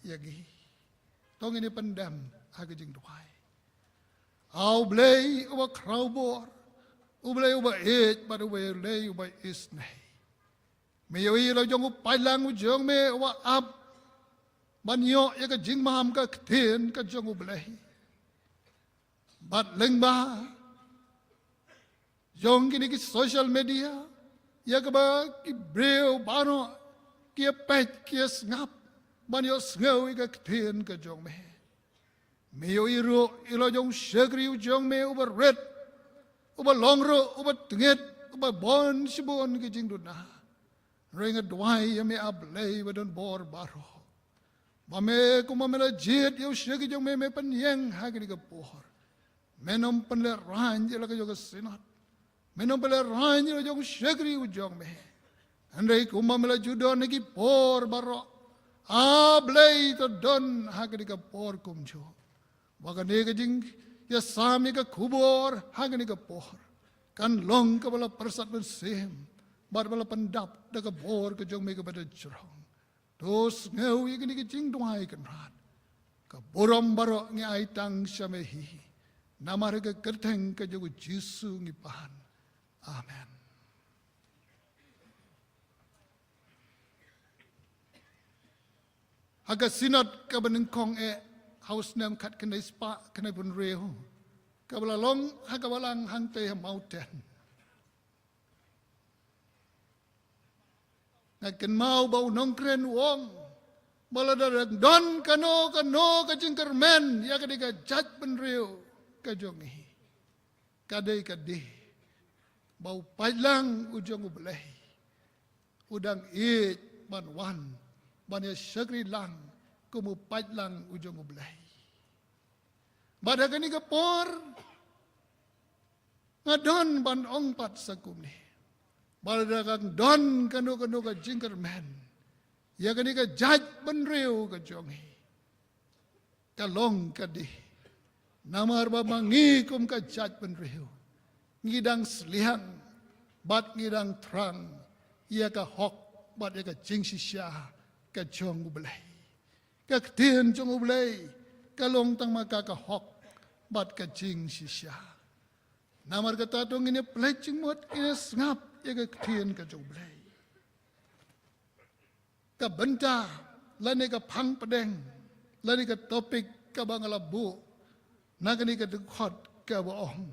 ïa ngi. To ngin ïa pyndem ha ka jingduwai. A U Blei uba khraw bor, U Blei uba ïeit, bad U Blei uba isynei, me ïohi la jong u paidlang u jong me uba ap ban ïoh ïa ka jingmam ka ktien ka jong U Blei. Bad lyngba jong kine ki social media, ïa kaba ki briew baroh ki ïa peit, ki ïa sngap ban ïohsngew ïa ka ktien ka jong me. Me ïohi ruh ïa la jong u shakri u jong me uba rit, uba long ruh uba tngit, uba bun shibun ki jingduna. Hynrei nga duwai ïa me, A Blei ba don bor baroh, ba me, kumba me la jied ïa u shakri jong me, me pynïeng ha kane ka por. Men ym pynlehraiñ ïa la ka jong ka synod, men ym pynlehraiñ ïa la jong u shakri u jong me. Hynrei kumba me la ju don ha ki por baroh, A Blei, to don ha kane ka por kumjuh ba kane ka jingïasam ïa ka khubor ha kane ka por kan long kaba la pyrsad mynsiem bad ba la pyndap da ka bor ka jong me kaba da jrong. To sngew ïa kane ka jingduwai Kynrad. Ka burom baroh ngi ai tang sha me hi. Namar ka kyrteng ka jong u Jisu ngi pan. Amen. Ha ka Synod kaba nyngkong eh ha u snem khatkhyndai spah khyndaiphew hynriew, kaba la long ha ka Balang hangtei ha Mawten, nga kynmaw ba u nongkren u ong ba lada dang don kano kano ka jingkyrmen ïa kane ka jaitbynriew ka jong ngi, ka dei ka dih ba u paidlang u jong U Blei u dang ïeit ban wan ban ïa shakri lang kum u paidlang u jong U Blei. Bad ha kane ka por nga don ban ong pat sa kumne, ba lada dang don kano kano ka jingkyrmen ïa kane ka jaitbynriew ka jong ngi, ka long ka dih. Namar ba ma ngi kum ka jaitbynriew ngi dang sliang bad ngi dang thrang ïa ka hok bad ïa ka jingshisha ka jong U Blei. Ka ktien jong U Blei ka long tang ma ka ka hok bad ka jingshisha. Namar kata to ngin ïa pynleit jingmut, ngin ïa sngap ïa ka ktien ka jong U Blei. Ka bynta lane ka phang pdeng lane ka topik kaba nga la buh na kane ka dkhot kaba ong,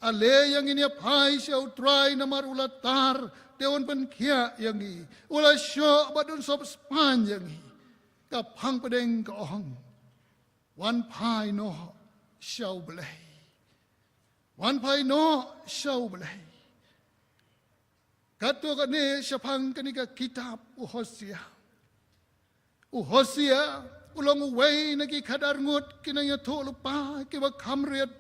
ale ïa ngin ïa phai sha U Trai namar u la tar te un pynkhiah ïa ngi, u la shoh bad un sop spaiñ ïa ngi. Ka phang pdeng ka ong, wan phai noh sha U Blei. Wan phai noh sha U Blei. Katto katne shaphang kane ka kitab u Hosea. U Hosea u long uwei na ki khatar ngut ki nongïathuhlypa kiba kham rit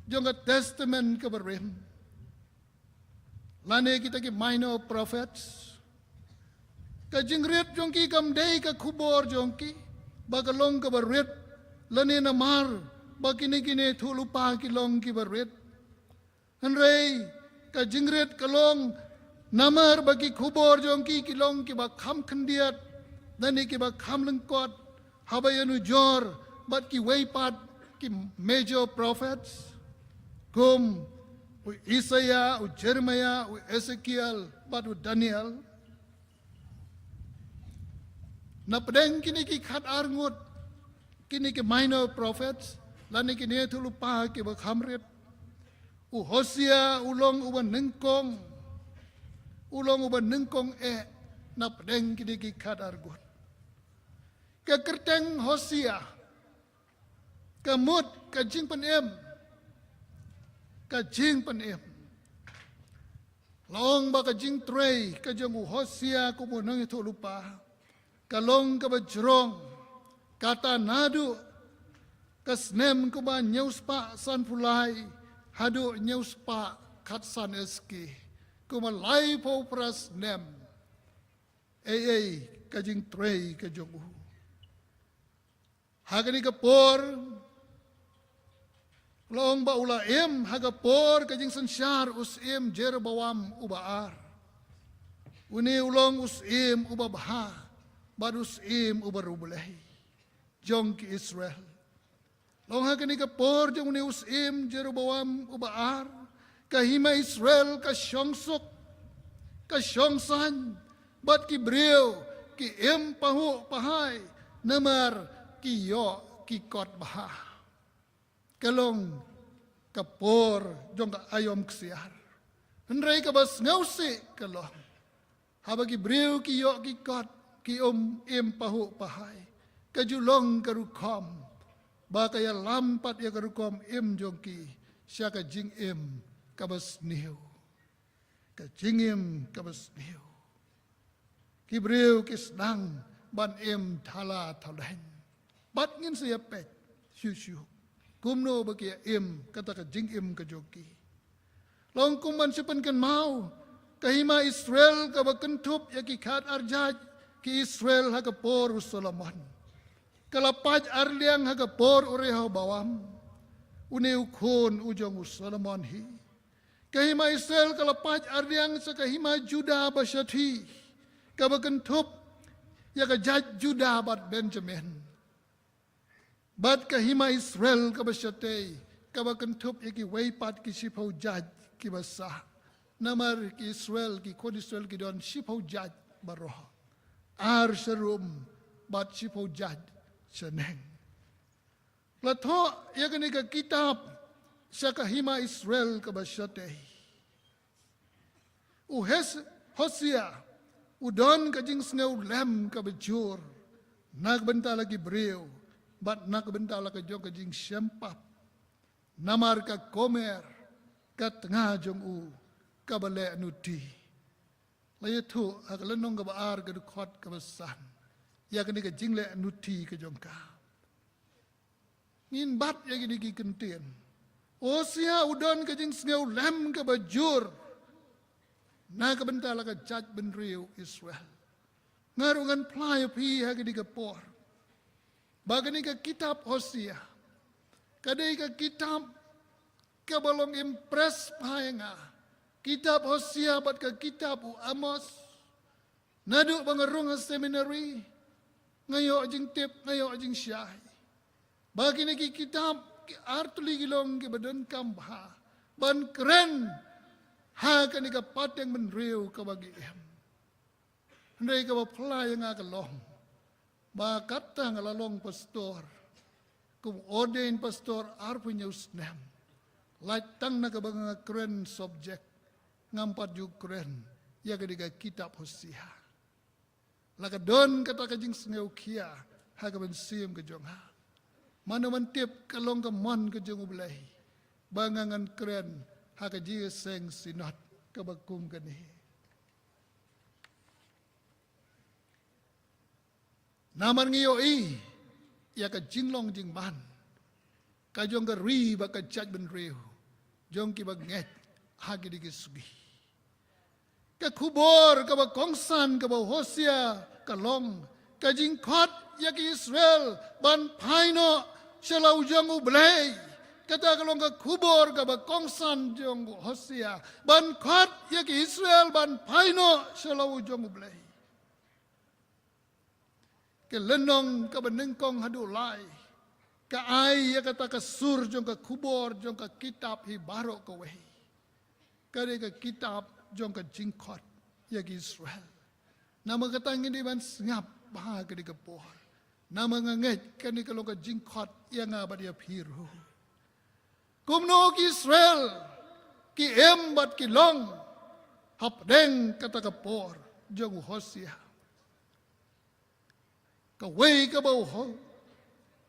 jong ka Testament kaba rim, lane kita ki minor prophets. Ka jingrit jong ki kam dei ka khubor jong ki ba ka long kaba rit lane namar ba kine ki nongïathuhlypa ki long kiba rit. Hynrei ka jingrit ka long namar ba ki khubor jong ki ki long kiba kham khyndiat lane kiba kham lyngkot haba ïanujor bad kiwei pat ki major prophets kum u Isaiah, u Jeremiah, u Ezekiel bad u Daniel. Na pdeng kine ki khatar ngut, kine ki minor prophets lane ki nongïathuhlypa kiba kham rit, u Hosea u long uba nyngkong, u long uba nyngkong eh na pdeng kine ki khatar ngut. Ka kyrteng Hosea ka mut ka jingpynim. Ka jingpynim. Long ba ka jingtrei ka jong u Hosea kum u nongïathuhlypa ka long kaba jrong, kata naduh ka snem kumba hynñiew spah sanphew lai haduh hynñiew spah khatsan S K, kumba laiphew phra snem. Ei ei ka jingtrei ka jong u. Ha kane ka por, long ba u la im ha ka por ka jingsynshar u Syiem Jeroboam uba ar. Une u long u syiem uba bha bad u syiem uba riewblei jong ki Israel. Long ha kane ka por jong une u Syiem Jeroboam uba ar, ka hima Israel ka shong suk, ka shong saiñ, bad ki briew ki im pahuh pahai namar ki ïoh ki kot bha. Ka long ka por jong ka aïom ksiar. Hynrei kaba sngewsih ka long, haba ki briew ki ïoh ki kot, ki um im pahuh pahai, ka ju long ka rukom ba ka ïalam pat ïa ka rukom im jong ki sha ka jingim kaba sniew. Ka jingim kaba sniew. Ki briew ki sdang ban im thala thalaiñ. Bad ngin sa ïa peit shuh shuh kumno ba ki ïa im kata ka jingim ka jong ki. Long kum ban shu pynkynmaw, ka hima Israel kaba kynthup ïa ki khatar jait ki Israel ha ka por u Solomon. Ka la pait arliang ha ka por u Rehoboam, une u khun u jong u Solomon hi. Ka hima Israel ka la pait arliang sha ka hima Judah ba shathie, kaba kynthup ïa ka jait Judah bad Benjamin. Bad ka hima Israel kaba shatei, kaba kynthup ïa kiwei pat ki shiphew jait kiba sah. Namar ki Israel, ki khun Israel ki don shiphew jait baroh. Ar sharum bad shiphew jait shaneng. La thoh ïa kane ka kitab sha ka hima Israel kaba shatei. U Hes-, Hosea, u don ka jingsngewlem kaba jur, na ka bynta la ki briew, bad na ka bynta la ka jong ka jingshem pap. Namar ka komer, ka tnga jong u, kaba leh nuti. La ïathuh, ha ka lynnong kaba ar ka dkhot kaba san. Ïa kane ka jingleh nuti ka jong ka. Ngin bat ïa kine ki kyntien. Hosea u don ka jingsngewlem kaba jur. Na ka bynta la ka jaitbynriew Israel. Nga ruh ngan phla ïa phi ha kine ki por. Ba kane ka kitab Hosea. Ka dei ka kitab kaba long impress bha ïa nga. Kitab Hosea bad ka kitab u Amos. Naduh ba nga rung ha seminary, nga ïoh jingtip, nga ïoh jingshai. Ba kine ki kitab, ki artylli ki long kiba donkam bha. Ban kren, ha kane ka pateng bynriew kaba ngi im. Hynrei kaba phylla ïa nga ka long. Ba katta nga la long pastor. Kum ordained pastor arphew hynñiew snem. Lait tang na kaba nga kren subject. Ngam pat ju kren. Ïa kane ka kitab Hosea. La ka don kata ka jingsngewkhia. Ha ka mynsiem ka jong nga. Mano man tip ka long ka mon ka jong U Blei. Ba nga ngan kren. Ha ka jingïaseng synod. Kaba kum kane. Namar ngi ïohi, ïa ka jinglong jingman. Ka jong ka ri bad ka jaitbynriew. Jong kiba ngeit, ha kine ki sngi. Ka khubor, kaba kongsan, kaba u Hosea, ka long. Ka jingkhot, ïa ki Israel, ban phai noh, sha la u jong U Blei. Kata ka long ka khubor, kaba kongsan, jong u Hosea. Ban khot, ïa ki Israel, ban phai noh, sha la u jong U Blei. Ka lynnong kaba nyngkong haduh lai. Ka ai ïa kata ka sur jong ka khubor jong ka kitab hi baroh kawei. Ka dei ka kitab jong ka jingkhot ïa ki Israel. Namar kata ngin dei ban sngap bha ha kane ka por. Namar nga ngeit kane ka long ka jingkhot ïa nga bad ïa phi ruh. Kumno ki Israel, ki im bad ki long, hapdeng kata ka por, jong u Hosea. Kawei kaba u Ho-,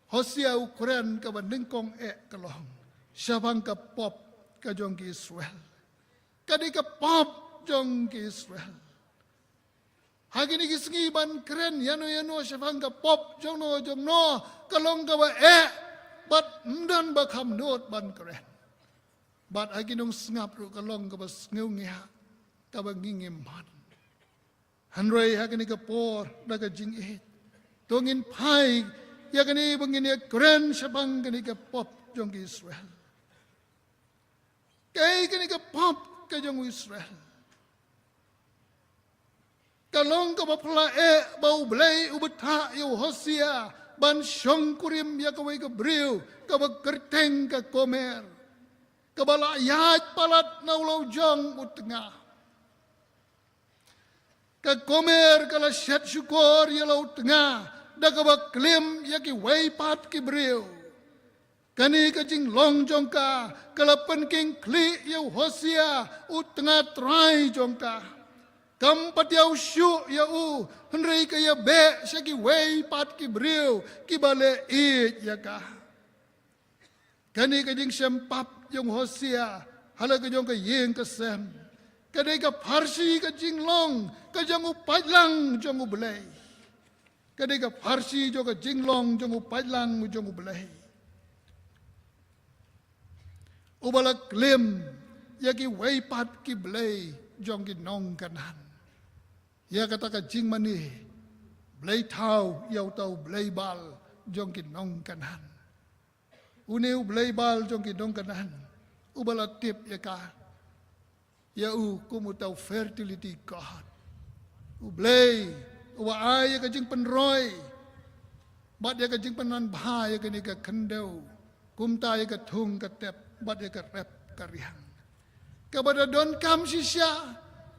Hosea u kren kaba nyngkong eh ka long, shaphang ka pop ka jong ki Israel. Ka dei ka pop jong ki Israel. Ha kine ki sngi ban kren, ïano ïano shaphang ka pop, jong no, jong no, ka long kaba eh, bad ym don ba kham nud ban kren. Bad ha ki nongsngap ruh ka long kaba sngewngiah, kaba ngingim man. Hynrei ha kane ka por, da ka jingïeit. To ngin phai, ïa kane ba ngin ïa kren shaphang kane ka pop, jong ki Israel. Kaei kane ka pop, ka jong u Israel. Ka long kaba phylla eh ba U Blei u bthah ïa u Hosea ban shongkurim ïa kawei ka briew kaba kyrteng ka Gomer. Kaba la ïaid palat na u lawjong u tnga. Ka Gomer ka la shet shukor ïa la u tnga da kaba klim ïa kiwei pat ki briew. Kane ka jinglong jong ka, ka la pynkhih ïa u Hosea, u tnga trai jong ka. Kam pat ïa u shuh ïa u, hynrei ka ïa beh sha kiwei pat ki briew, kiba leh ïeit ïa ka. Kane ka jingshem pap jong u Hosea, ha la ka jong ka ïing ka sem. Ka dei ka pharshi ka jinglong, ka jong u paidlang jong U Blei. Ka dei ka pharshi jong ka jinglong jong u paidlang jong U Blei. Uba la klim, ïa kiwei pat ki blei jong ki nong Kanaan. Ïa kata ka jingmane, blei thaw ïa uta u blei Baal jong ki nong Kanaan. Une u blei Baal jong ki nong Kanaan, uba la tip ïa ka, ïa u kum uta u fertility god. U blei uba ai ïa ka jingpynroi bad ïa ka jingpynman bha ïa kane ka khyndew, kumta ïa ka thung ka tep bad ïa ka rep ka riang. Kaba da donkam shisha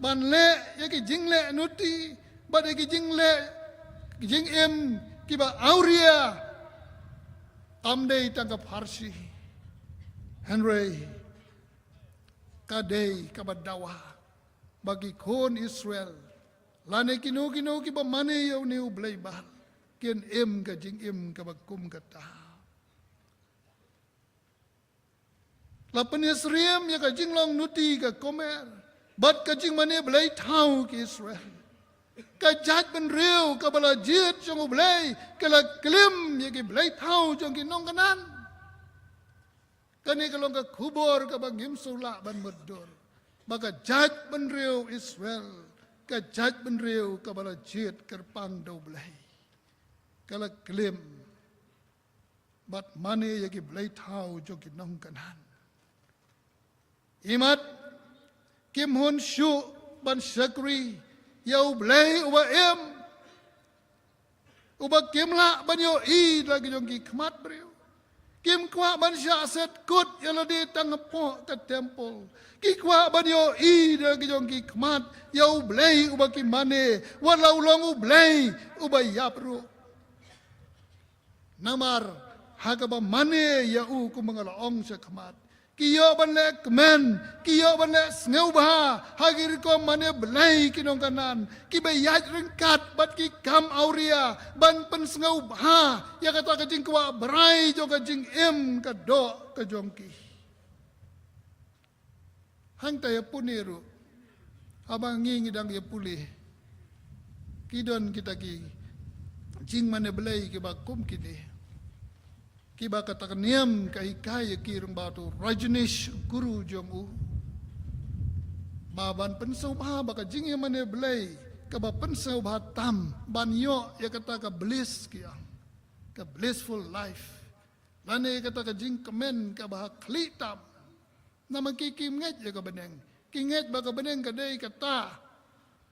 ban leh ïa ki jingleh nuti bad ïa ki jingleh jingim kiba awria, kam dei tang ka pharshi. Hynrei ka dei kaba dawa ba ki khun Israel lane kino kino kiba mane ïa une u blei Baal kin im ka jingim kaba kum kata. La pynsyriem ïa ka jinglong nuti ka komer bad ka jingmane blei thaw ki Israel. Ka jaitbynriew kaba la jied jong u Blei ka la klim ïa ki blei thaw jong ki nong Kanaan. Kane ka long ka khubor kaba ngim sngewlah ban mutdur, ba ka jaitbynriew Israel, ka jaitbynriew kaba la jied kyrpang da u Blei, ka la klim bad mane ïa ki blei thaw jong ki nong Kanaan. Imat kim hun shuh ban shakri ïa u Blei uba im, uba kim lah ban ïohi da ki jong ki khmat briew. Kim kwah ban shah set kut ïa lade tang hapoh ka temple. Ki kwah ban ïohi da ki jong ki khmat ïa u Blei uba ki mane, wat la u long u Blei uba ïap ruh. Namar ha kaba mane ïa u, kumba nga la ong sha khmat, ki ïoh ban leh kmen, ki ïoh ban leh sngewbha ha ki rukom mane blei ki nong Kanaan, kiba ïaid ryngkat bad ki kam awria ban pynsngewbha ïa kata ka jingkwah brai jong ka jingim ka doh ka jong ki. Hangta ïa pule ruh, haba ngi ngi dang ïa pule, ki don kita ki jingmane blei kiba kum kine, kiba kata ka niam ka hikai ïa ki, ryngkat u Rajneesh, guru jong u, ba ban pynsngewbha ba ka jingïamane blei kaba pynsngewbha tam ban ïoh ïa kata ka bliss ki ong, ka blissful life, lane kata ka jingkmen kaba ha khlieh tam. Namar ki kim ngeit ïa ka bneng, ki ngeit ba ka bneng ka dei kata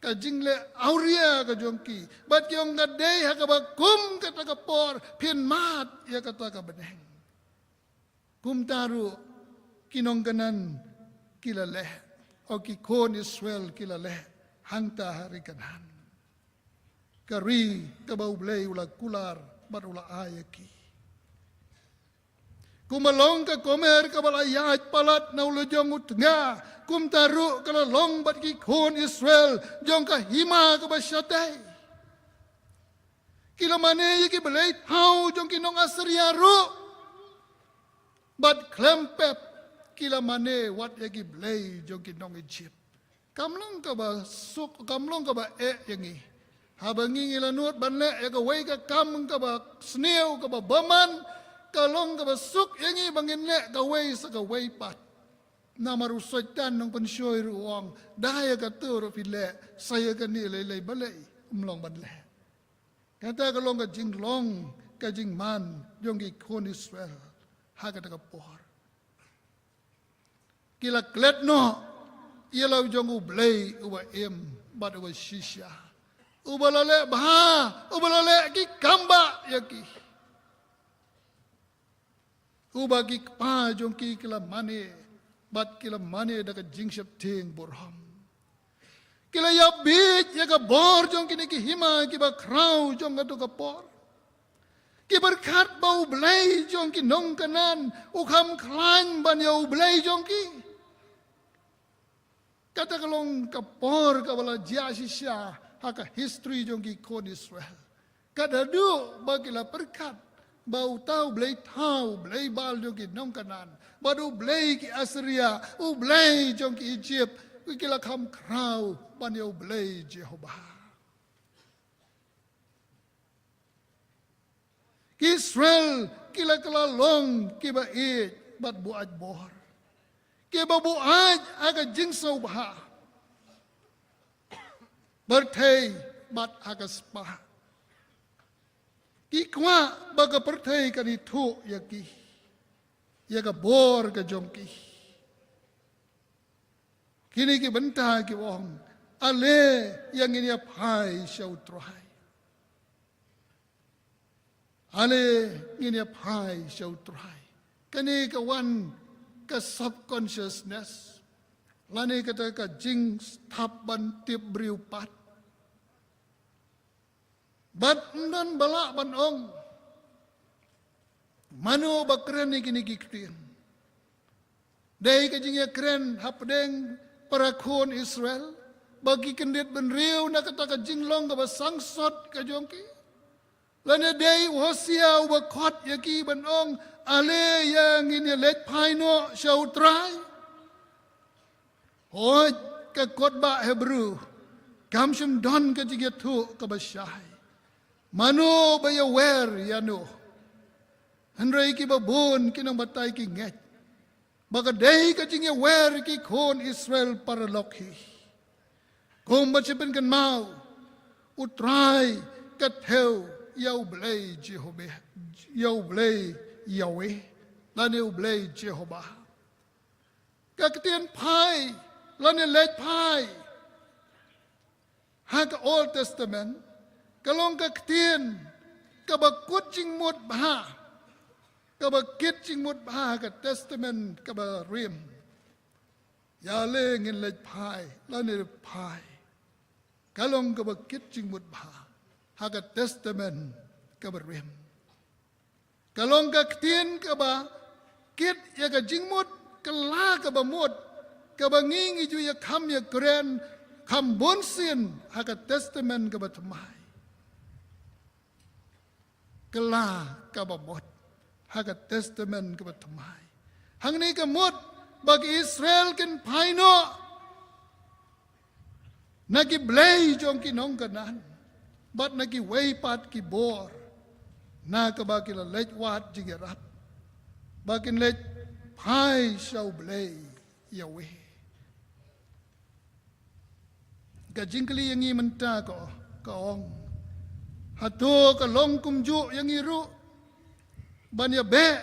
ka jingleh awria ka jong ki, bad ki ong ka dei ha kaba kum kata ka por phin mad ïa kata ka bneng. Kumta ruh ki nong Kanaan ki la leh, o ki khun Israel ki la leh hangta ha ri Kanaan, ka ri kaba U Blei u la kular bad u la ai ïa ki. Kumba long ka komer kaba la ïaid palat na u lajong u tnga, kumta ruh ka la long bad ki khun Israel jong ka hima kaba shatei. Ki la mane ïa ki blei thaw jong ki nong Assyria ruh, bad khlem pep ki la mane wat ïa ki blei jong ki nong Egypt. Kam long kaba suk, kam long kaba eh ïa ngi. Haba ngi ngi la nud ban leh ïa kawei ka kam kaba sniew kaba bymman, ka long kaba suk ïa ngi ba ngin leh kawei sa kawei pat. Namar u Soitan nongpynshoi ruh u ong, da ïa kato ruh phi leh, sa ïa kane lei lei balei ym long ban leh. Kata ka long ka jinglong ka jingman jong ki khun Israel ha kata ka por. Ki la klet noh ïa la u jong U Blei uba im bad uba shisha, uba la leh bha, uba la leh ki kam bah ïa ki, uba ki kpa jong ki ki la mane, bad ki la mane da ka jingsheptieng burom. Ki la ïa bieit ïa ka bor jong kine ki hima kiba khraw jong kato ka por. Ki pyrkhat ba U Blei jong ki nong Kanaan u kham khlaiñ ban ïa U Blei jong ki. Kata ka long ka por kaba la jia shisha ha ka history jong ki khun Israel. Ka da duh ba ki la pyrkhat ba uta u blei thaw, u blei Baal jong ki nong Kanaan, bad u blei ki Assyria, u blei jong ki Egypt, ki la kham khraw ban ïa U Blei Jehobah. Ki Israel ki la kylla long kiba ïeit bad buaid bor, kiba buaid ha ka jingsngewbha, pyrthei bad ha ka spah. Ki kwah ba ka pyrthei kan ithuh ïa ki, ïa ka bor ka jong ki. Kine ki bynta ki ong, ale ïa ngin ïa phai sha U Trai. Ale ngin ïa phai sha U Trai. Kane ka wan ka subconsciousness, lane kata ka jingthap ban tip briew pat. Bad ym don ba lah ban ong mano ba kren ïa kine ki ktien. Dei ka jingïakren hapdeng para khun Israel ba ki kyndit bynriew na kata ka jinglong kaba sangsot ka jong ki. Lane dei u Hosea uba khot ïa ki ban ong, ale ïa ngin ïa leit phai noh sha U Trai. Hooid, ka kot ba Hebru kam shym don ka jingïathuh kaba shai. Mano ba ïawer ïano? Hynrei kiba bun ki nongbatai ki ngeit ba ka dei ka jingïawer ki khun Israel paralok hi. Kumba shu pynkynmaw, U Trai ka thew ïa U Blei Jehovah, ïa U Blei Yahweh, lane U Blei Jehovah. Ka ktien phai lane leit phai ha ka Old Testament ka long ka ktien kaba kut jingmut bha, kaba kit jingmut bha ha ka Testament kaba rim. Ïa le ngin leit phai lane phai, ka long kaba kit jingmut bha ha ka Testament kaba rim. Ka long ka ktien kaba kit ïa ka jingmut, ka la kaba mut, kaba ngi ngi ju ïa kham ïa kren kham bun sien ha ka Testament kaba thymmai. Ka la kaba mut ha ka Testament kaba thymmai. Hangne ka mut ba ki Israel kin phai noh na ki blei jong ki nong Kanaan bad na kiwei pat ki bor, na kaba ki la leit wad jingïarap, ba kin leit phai sha U Blei Yahweh. Ka jingkylli ïa ngi mynta ka, ka ong, hato ka long kumjuh ïa ngi ruh ban ïa beh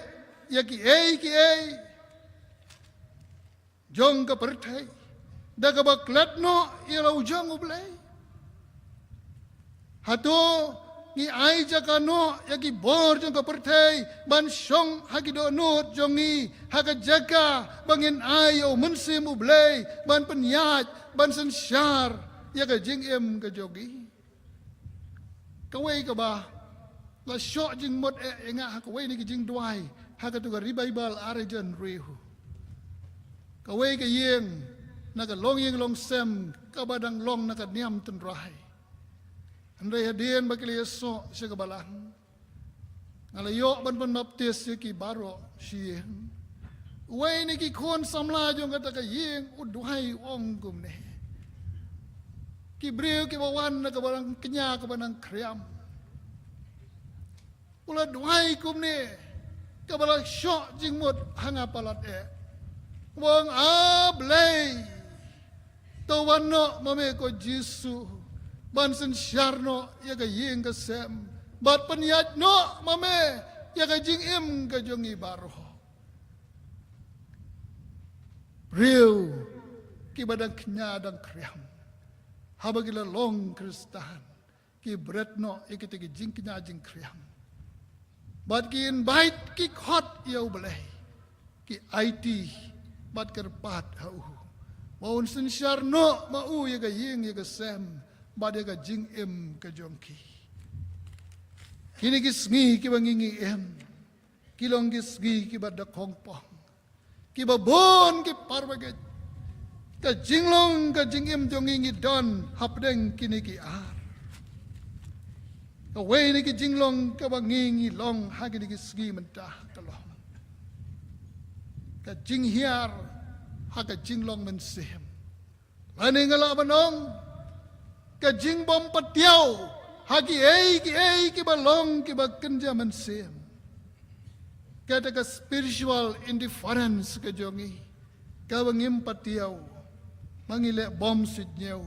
ïa kiei kiei jong ka pyrthei da kaba klet noh ïa la u jong U Blei? Hato ngi ai jaka noh ïa ki bor jong ka pyrthei ban shong ha ki dohnud jong ngi ha ka jaka ba ngin ai ïa U Mynsiem U Blei ban pynïaid, ban synshar ïa ka jingim ka jong ngi? Kawei kaba la shoh jingmut eh ïa nga ha kawei na ki jingduwai ha katu ka revival ar hajar hynriew. Kawei ka ïing na ka longïing longsem kaba dang long na ka niam tynrai. Hynrei hadien ba ki la ïasoh sha ka balang, nga la ïoh ban pynbaptis ïa ki baroh shi ïing. Uwei na ki khun samla jong kata ka ïing u duwai u ong kumne, ki briew kiba wan na ka balang kñia kaba nang khriam, u la duwai kumne, kaba la shoh jingmut ha nga palat eh. U ong, A Blei, to wan noh ma me ko Jisu ban synshar noh ïa ka ïing ka sem bad pynïaid noh ma me ïa ka jingim ka jong ngi baroh. Briew kiba dang kñia dang khriam, haba ki la long Khristan, ki bret noh ïa kita ki jingkñia jingkhriam bad ki invite, ki khot ïa U Blei, ki aiti bad kyrpad ha u ba un synshar noh ma u ïa ka ïing ïa ka sem bad ïa ka jingim ka jong ki. Kine ki sngi kiba ngi ngi im, ki long ki sngi kiba da khongpong, kiba bun ki parabangeit. Ka jinglong ka jingim jong ngi ngi don hapdeng kine ki ar. Kawei na ki jinglong kaba ngi ngi long ha kine ki sngi mynta ka long ka jinghiar ha ka jinglong mynsiem. Lane nga lah ban ong, ka jingbym patiaw ha kiei kiei kiba long kiba kynja mynsiem. Kata ka spiritual indifference ka jong ngi, kaba ngim patiaw, ma ngi leh bym suidñiew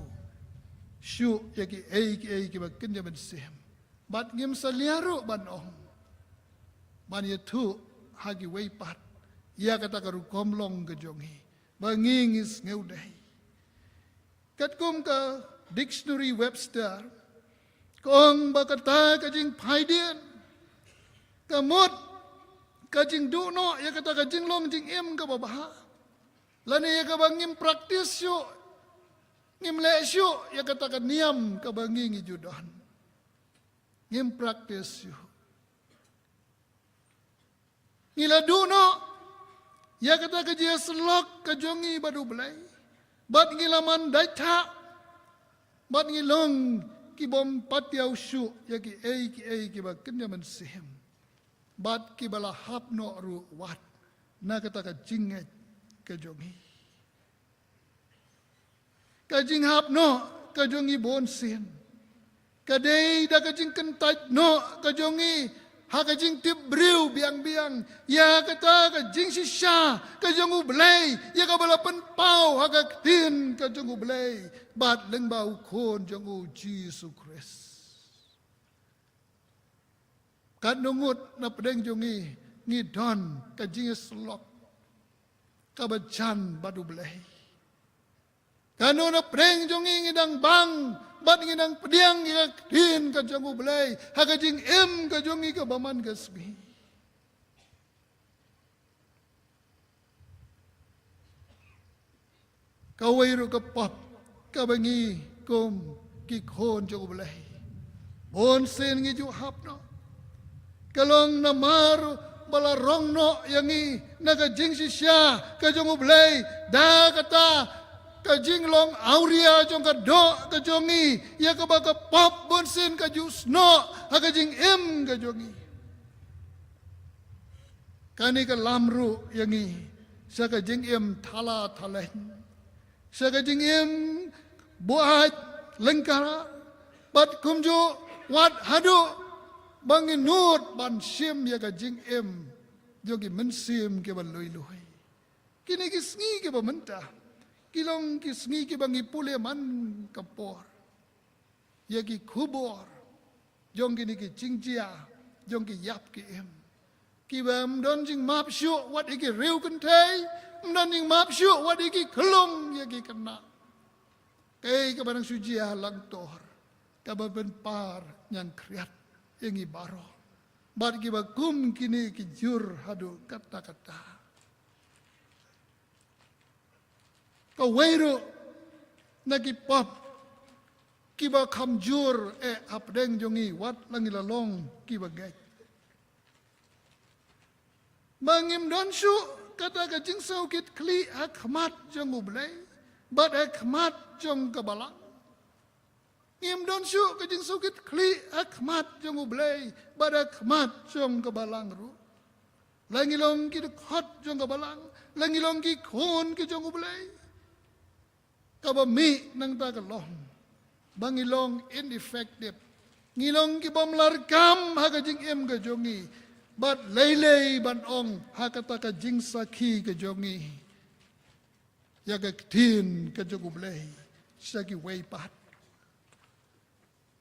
shuh ïa kiei kiei kiba kynja mynsiem. Bad ngim salia ruh ban ong, ban ïathuh ha kiwei pat ïa kata ka rukom long ka jong ngi ba ngi ngi sngewdei. Katkum ka dictionary Webster, ka ong ba kata ka jingphaidien ka mut ka jingduh noh ïa kata ka jinglong jingim kaba bha, lane ïa kaba ngim practice shuh, ngim leh shuh ïa kata ka niam kaba ngi ngi ju don. Ngim practice shuh. Ngi la duh noh ïa kata ka jingïasyllok ka jong ngi bad U Blei, bad ngi la man dait thah, bad ngi long ki bym pat ïoh shuh ïa kiei kiei kiba kynja mynsiem, bad kiba la hap noh ruh wat na kata ka jingngeit ka jong ngi. Ka jinghap noh ka jong ngi bun sien ka dei da ka jingkyntait noh ka jong ngi ha ka jingtip briew biang biang ïa kata ka jingshisha ka jong U Blei, ïa kaba la pynpaw ha ka ktien ka jong U Blei bad lyngba U Khun jong U Jisu Khrist. Katno ngut na pdeng jong ngi ngi don ka jingïasyllok kaba jan bad U Blei? Katno na pdeng jong ngi ngi dang bang bad ngi dang pdiang ïa ka ktien ka jong U Blei ha ka jingim ka jong ngi kaba man ka sngi? Kawei ruh ka pop kaba ngi kum ki khun jong U Blei bun sien ngi ju hap noh, ka long namar ba la rong noh ïa ngi na ka jingshisha ka jong U Blei da kata ka jinglong awria jong ka doh ka jong ngi, ïa kaba ka pop bun sien ka ju snoh ha ka jingim ka jong ngi. Kane ka lam ruh ïa ngi sha ka jingim thala thaleng, sha ka jingim buaid lyngkara, bad kumjuh wat haduh ba ngi nud ban shim ïa ka jingim jong ki mynsiem kiba lui lui. Kine ki sngi kiba mynta ki long ki sngi kiba ngi pule man ka por ïa ki khubor jong kine ki jingjia jong ki ïap ki im, kiba ym don jingmap shuh wat ïa ki riew kynthei, ym don jingmap shuh wat ïa ki khyllung ïa ki khynnah. Kaei kaba nang shu jia langtor kaba pynpar ñiangkhriat ïa ngi baroh, bad kiba kum kine ki jur haduh katta katta. Kawei ruh na ki pop kiba kham jur eh hapdeng jong ngi wat la ngi la long kiba ngeit, ba ngim don shuh kata ka jingsngewkitkhlieh ha khmat jong U Blei bad ha khmat jong ka balang. Ngim don shuh ka jingsngewkitkhlieh ha khmat jong U Blei bad ha khmat jong ka balang ruh. La ngi long ki dkhot jong ka balang, la ngi long ki khun ki jong U Blei. Kaba mih nangta ka long ba ngi long ineffective, ngi long ki bym lah kam ha ka jingim ka jong ngi, bad lei lei ban ong ha kata ka jingsakhi ka jong ngi ïa ka ktien ka jong U Blei sha kiwei pat.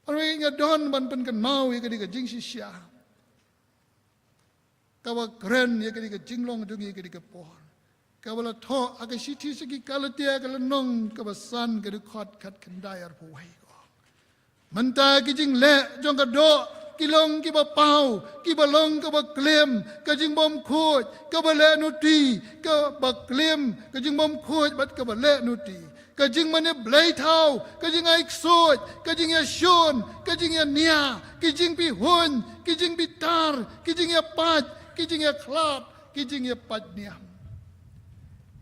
Hynrei nga don ban pynkynmaw ïa kane ka jingshisha kaba kren ïa kane ka jinglong jong ngi kane ka por, kaba la thoh ha ka shithi sha ki Galatia ka lynnong kaba san ka dkhot khatkhyndai arphew wei. Mynta ki jingleh jong ka doh ki long kiba paw, kiba long kaba klim, ka jingbymkhuid, kaba leh nuti, kaba klim, ka jingbymkhuid bad kaba leh nuti, ka jingmane bleithaw, ka jingai ksuid, ka jingïashun, ka jingïania, ki jingpyrhuh, ki jingbitar, ki jingïapait, ki jingïakhlad, ki jingïapait niam,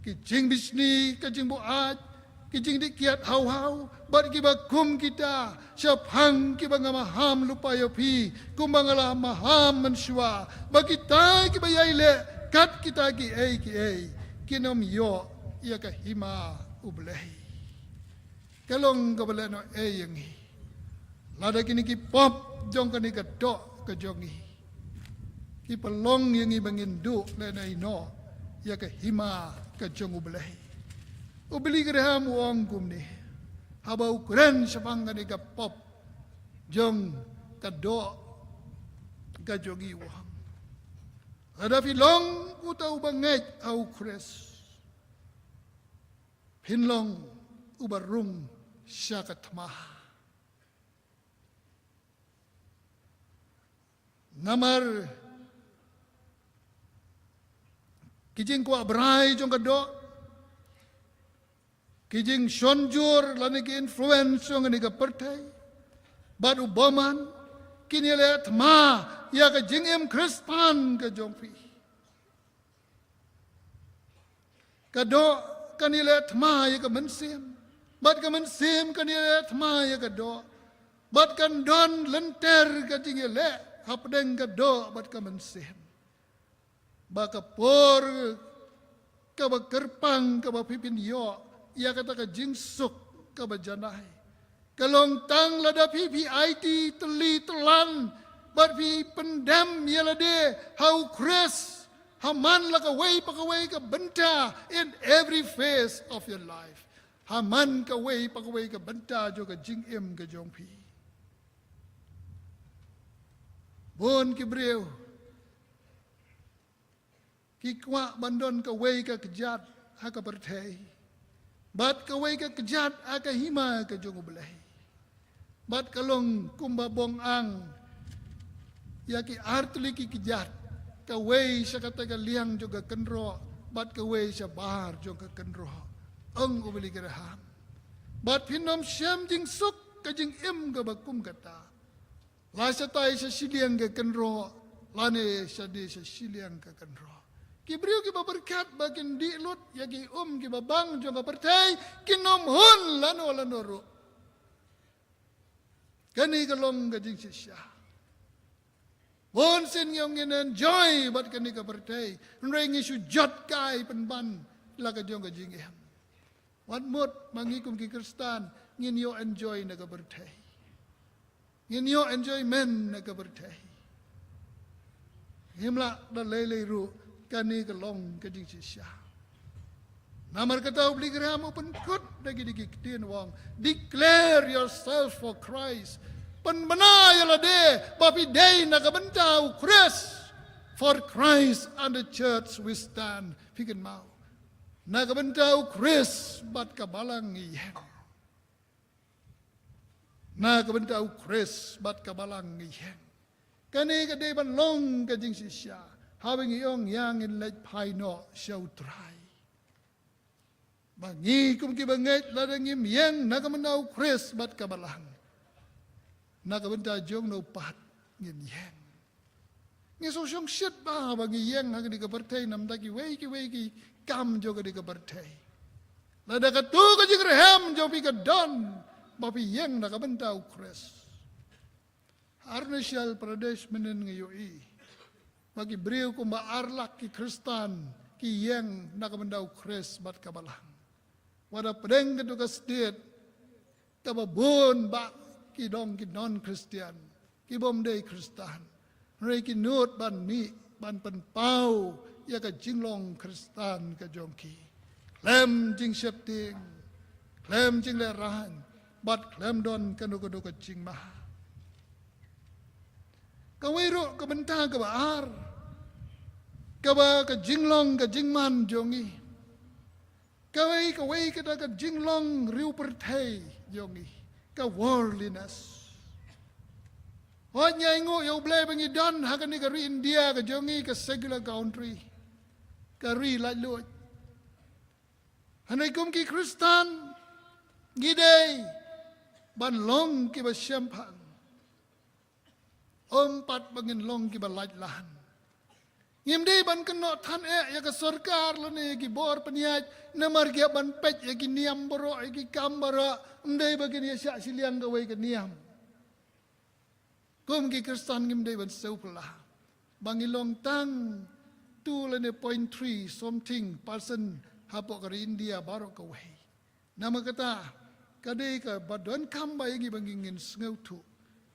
ki jingbishni, ka jingbuaid, ki jingdih kiad haw haw, bad kiba kum kita, shaphang kiba nga maham lypa ïa phi kumba nga la maham mynshuwa, ba kita kiba ïai leh kat kita kiei kiei kin ym ïoh ïa ka hima U Blei. Ka long kaba lehnohei ïa ngi lada kine ki pop jong kane ka doh ka jong ngi ki pynlong ïa ngi ba ngin duh lehnohei noh ïa ka hima ka jong U Blei. U Billy Graham u ong kumne, haba u kren shaphang kane ka pop jong ka doh ka jong i u ong, lada phi long uta uba ngeit ha u Khrist, phin long uba rung sha ka thma. Namar ki jingkwah brai jong ka doh, ki jingshon jur lane ki influence jong kane ka pyrthei bad u bymman, kin ïaleh thma ïa ka jingim Khristan ka jong phi. Ka doh kan ïaleh thma ïa ka mynsiem, bad ka mynsiem kan ïaleh thma ïa ka doh, bad kan don lynter ka jingïaleh hapdeng ka doh bad ka mynsiem. Ba ka por kaba kyrpang kaba phi phin ïoh ïa kata ka jingsuk kaba janai, ka long tang lada phi phi aiti tylli tyllan bad phi pyndem ïa lade ha u Khrist ha man la kawei pa kawei ka bynta, in every phase of your life, ha man kawei pa kawei ka bynta jong ka jingim ka jong phi. Bun ki briew ki kwah ban don kawei ka kjat ha ka pyrthei, bad kawei ka kjat ha ka hima ka jong U Blei. Bad ka long kumba bong ang ïa ki artylli ki kjat, kawei sha kata ka liang jong ka kynroh bad kawei shabar jong ka kynroh, ong u Billy Graham. Bad phin ym shem jingsuk ka jingim kaba kum kata, la shatai sha shiliang ka kynroh lane shadie sha shiliang ka kynroh. Ki briew kiba pyrkhat ba kin dih lut ïa ki um kiba bang jong ka pyrthei kin ym hun lano lano ruh. Kane ka long ka jingshisha. Bun sien ngi ong ngin enjoy bad kane ka pyrthei, hynrei ngi shu jot kai pynban la ka jong ka jingim. Wat mut ma ngi kum ki Khristan ngin ïoh enjoy na ka pyrthei, ngin ïoh enjoyment na ka pyrthei. Ngim lah da lei lei ruh, kane ka long ka jingshisha. Namar kata u Billy Graham u pynkut da ki, da ki ktien u ong, "Declare yourself for Christ." Pynbna ïa lade ba phi dei na ka bynta u Khrist. "For Christ and the church we stand." Phi kynmaw, na ka bynta u Khrist bad ka balang ngi ïeng. Na ka bynta u Khrist bad ka balang ngi ïeng. Kane ka dei ban long ka jingshisha haba ngi ong ïa ngin leit phai noh sha U Trai. Ba ngi kum kiba ngeit, lada ngim ïeng na ka bynta u Khrist bad ka balang, na ka bynta jong no pat ngin ïeng. Ngi sngewshongshit bha ba ngi ïeng ha kane ka pyrthei namar kiwei kiwei ki kam jong kane ka pyrthei. Lada katto ka jingrhem jong phi ka don ba phi ïeng na ka bynta u Khrist. Arunachal Pradesh mynhynnin ngi ïohi ba ki briew kumba ar lak ki Khristan ki ïeng na ka bynta u Khrist bad ka balang. Wat hapdeng katto ka state kaba bun bah ki long ki non-Khristian, ki bym dei Khristan, hynrei ki nud ban mih ban pynpaw ïa ka jinglong Khristan ka jong ki khlem jingsheptieng, khlem jinglehrain, bad khlem don kano kano ka jingma. Kawei ruh ka bynta kaba ar, kaba ka jinglong ka jingman jong ngi. Kawei kawei kata ka jinglong riewpyrthei jong ngi, ka worldliness. Hooid, ngi ainguh ïa U Blei ba ngi don ha kane ka ri India ka jong ngi, ka secular country, ka ri laitluid. Hynrei kum ki Khristan ngi dei ban long kiba shemphang, ym pat ba ngin long kiba laitlan. Ngim dei ban kynnoh than eh ïa ka sorkar lane ïa ki bor pynïaid namar ki hap ban peit ïa ki niam baroh, ïa ki kam baroh. Ym dei ba kin ïa shah shiliang kawei ka niam. Kum ki Khristan ngim dei ban sngewphylla ba ngi long tang two lane point three something percent hapoh ka ri India baroh kawei. Namar kata, ka dei kaba donkam ba ïa ngi ba ngi ngin sngewthuh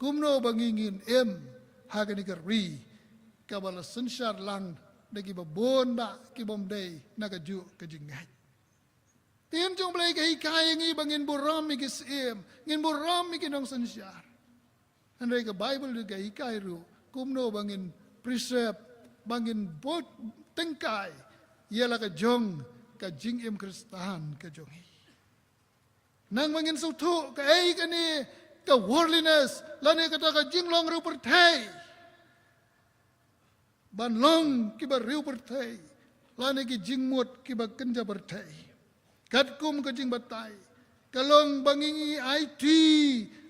kumno ba ngi ngin im ha kane ka ri kaba la synshar lang da kiba bun bah ki bym dei na kajuh ka jingngeit. Ktien jong U Blei ka hikai ïa ngi ba ngin burom ïa ki syiem, ngin burom ïa ki nongsynshar. Hynrei ka Baibl ruh ka hikai ruh kumno ba ngin preserve, ba ngin bud tyngkai ïa la ka jong ka jingim Khristan ka jong ngi. Nang ba ngin sngewthuh kaei kane ka worldliness lane kata ka jinglong riewpyrthei, ban long kiba riewpyrthei lane ki jingmut kiba kynja pyrthei. Katkum ka jingbatai, ka long ba ngi ngi aiti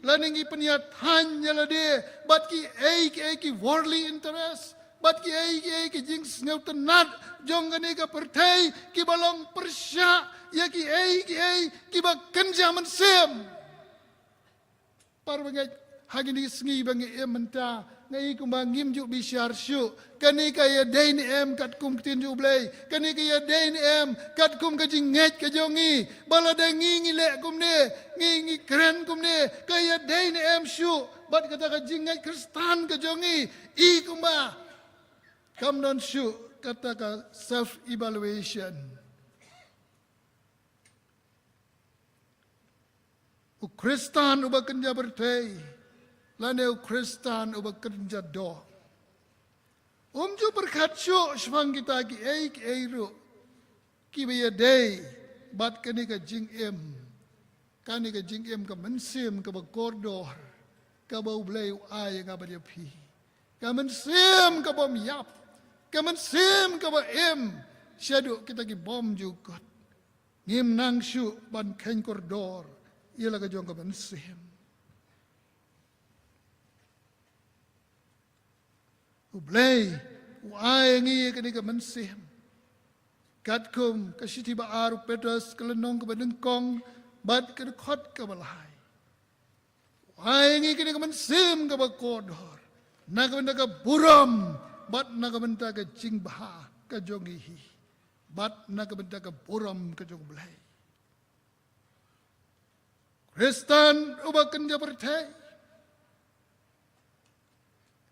lane ngi pynïathan ïa lade bad kiei kiei ki worldly interest, bad kiei kiei ki jingsngewtynnat jong kane ka pyrthei kiba long pyrshah ïa kiei kiei kiba kynja mynsiem. Para bangeit, ha kine ki sngi ba ngi im mynta, nga i kumba ngim ju bishar shuh kane ka ïadei ne em katkum ka ktien jong U Blei, kane ka ïadei ne em katkum ka jingngeit ka jong ngi. Ba lada ngi ngi leh kumne, ngi ngi kren kumne, ka ïadei ne em shuh bad kata ka jingngeit Khristan ka jong ngi. I kumba kam don shuh kata ka self evaluation. U Khristan uba kynja pyrthei lane u Khristan uba kynja doh, um ju pyrkhat shuh shaphang kita kiei kiei ruh kiba ïadei bad kane ka jingim, kane ka jingim ka mynsiem kaba kordor kaba U Blei u ai ïa nga bad ïa phi. Ka mynsiem ka bym ïap, ka mynsiem kaba im shaduh kita ki bymjukut. Ngim nang shuh ban kheiñ kordor ïa la ka jong ka mynsiem. U Blei u ai ïa ngi ïa kane ka mynsiem. Katkum ka shithi ba ar u Petros, ka lynnong kaba nyngkong bad ka dkhot kaba lai. Ai ngi kane ka mynsiem kaba kordor na ka bynta ka burom bad na ka bynta ka jingbha ka jong ngi hi, bad na ka bynta ka burom ka jong U Blei. Khristan uba kynja pyrthei,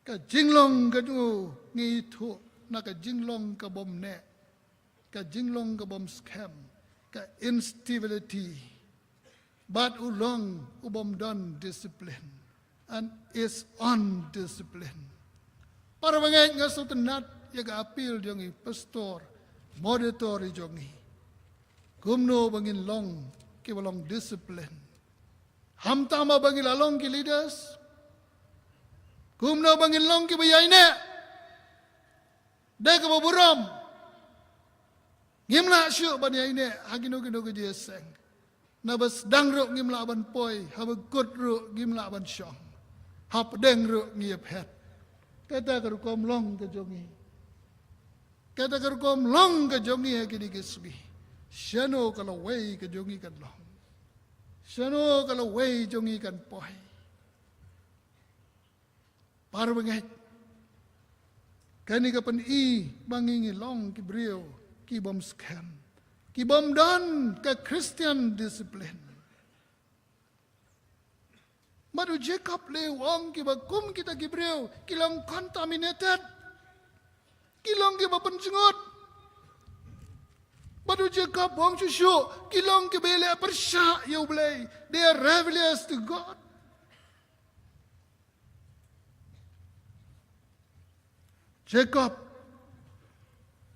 ka jinglong ka jong u ngi ithuh na ka jinglong ka bym neh, ka jinglong ka bym skhem, ka instability. Bad u long u bym don discipline and is undisciplined. Para bangeit, nga sngewtynnat ïa ka appeal jong i pastor, moderator i jong i. Kumno ba ngin long kiba long discipline. Hamtam ba ngin la long ki leaders. Kumno ba ngin long kiba ïaineh da kaba burom. Ngim lah shuh ban ïaineh ha kino kino ki jingïaseng. Naba sdang ruh ngim lah ban poi, haba kut ruh ngim lah ban shong. Hapdeng ruh ngi ïaphet. Kata ka rukom long ka jong ngi. Kata ka rukom long ka jong ngi ha kine ki sngi. Shano ka lawei ka jong ngi kan long? Shano ka lawei jong ngi kan poi? Para bangeit, kane ka pyni ba ngi ngi long ki briew ki bym skhem, ki bym don ka Christian discipline. Bad u Jacob le u ong kiba kum kita ki briew ki long contaminated, ki long kiba pynjngut. Bad u Jacob u ong shuh shuh ki long kiba ïaleh pyrshah ïa U Blei. They are rebellious to God. Jacob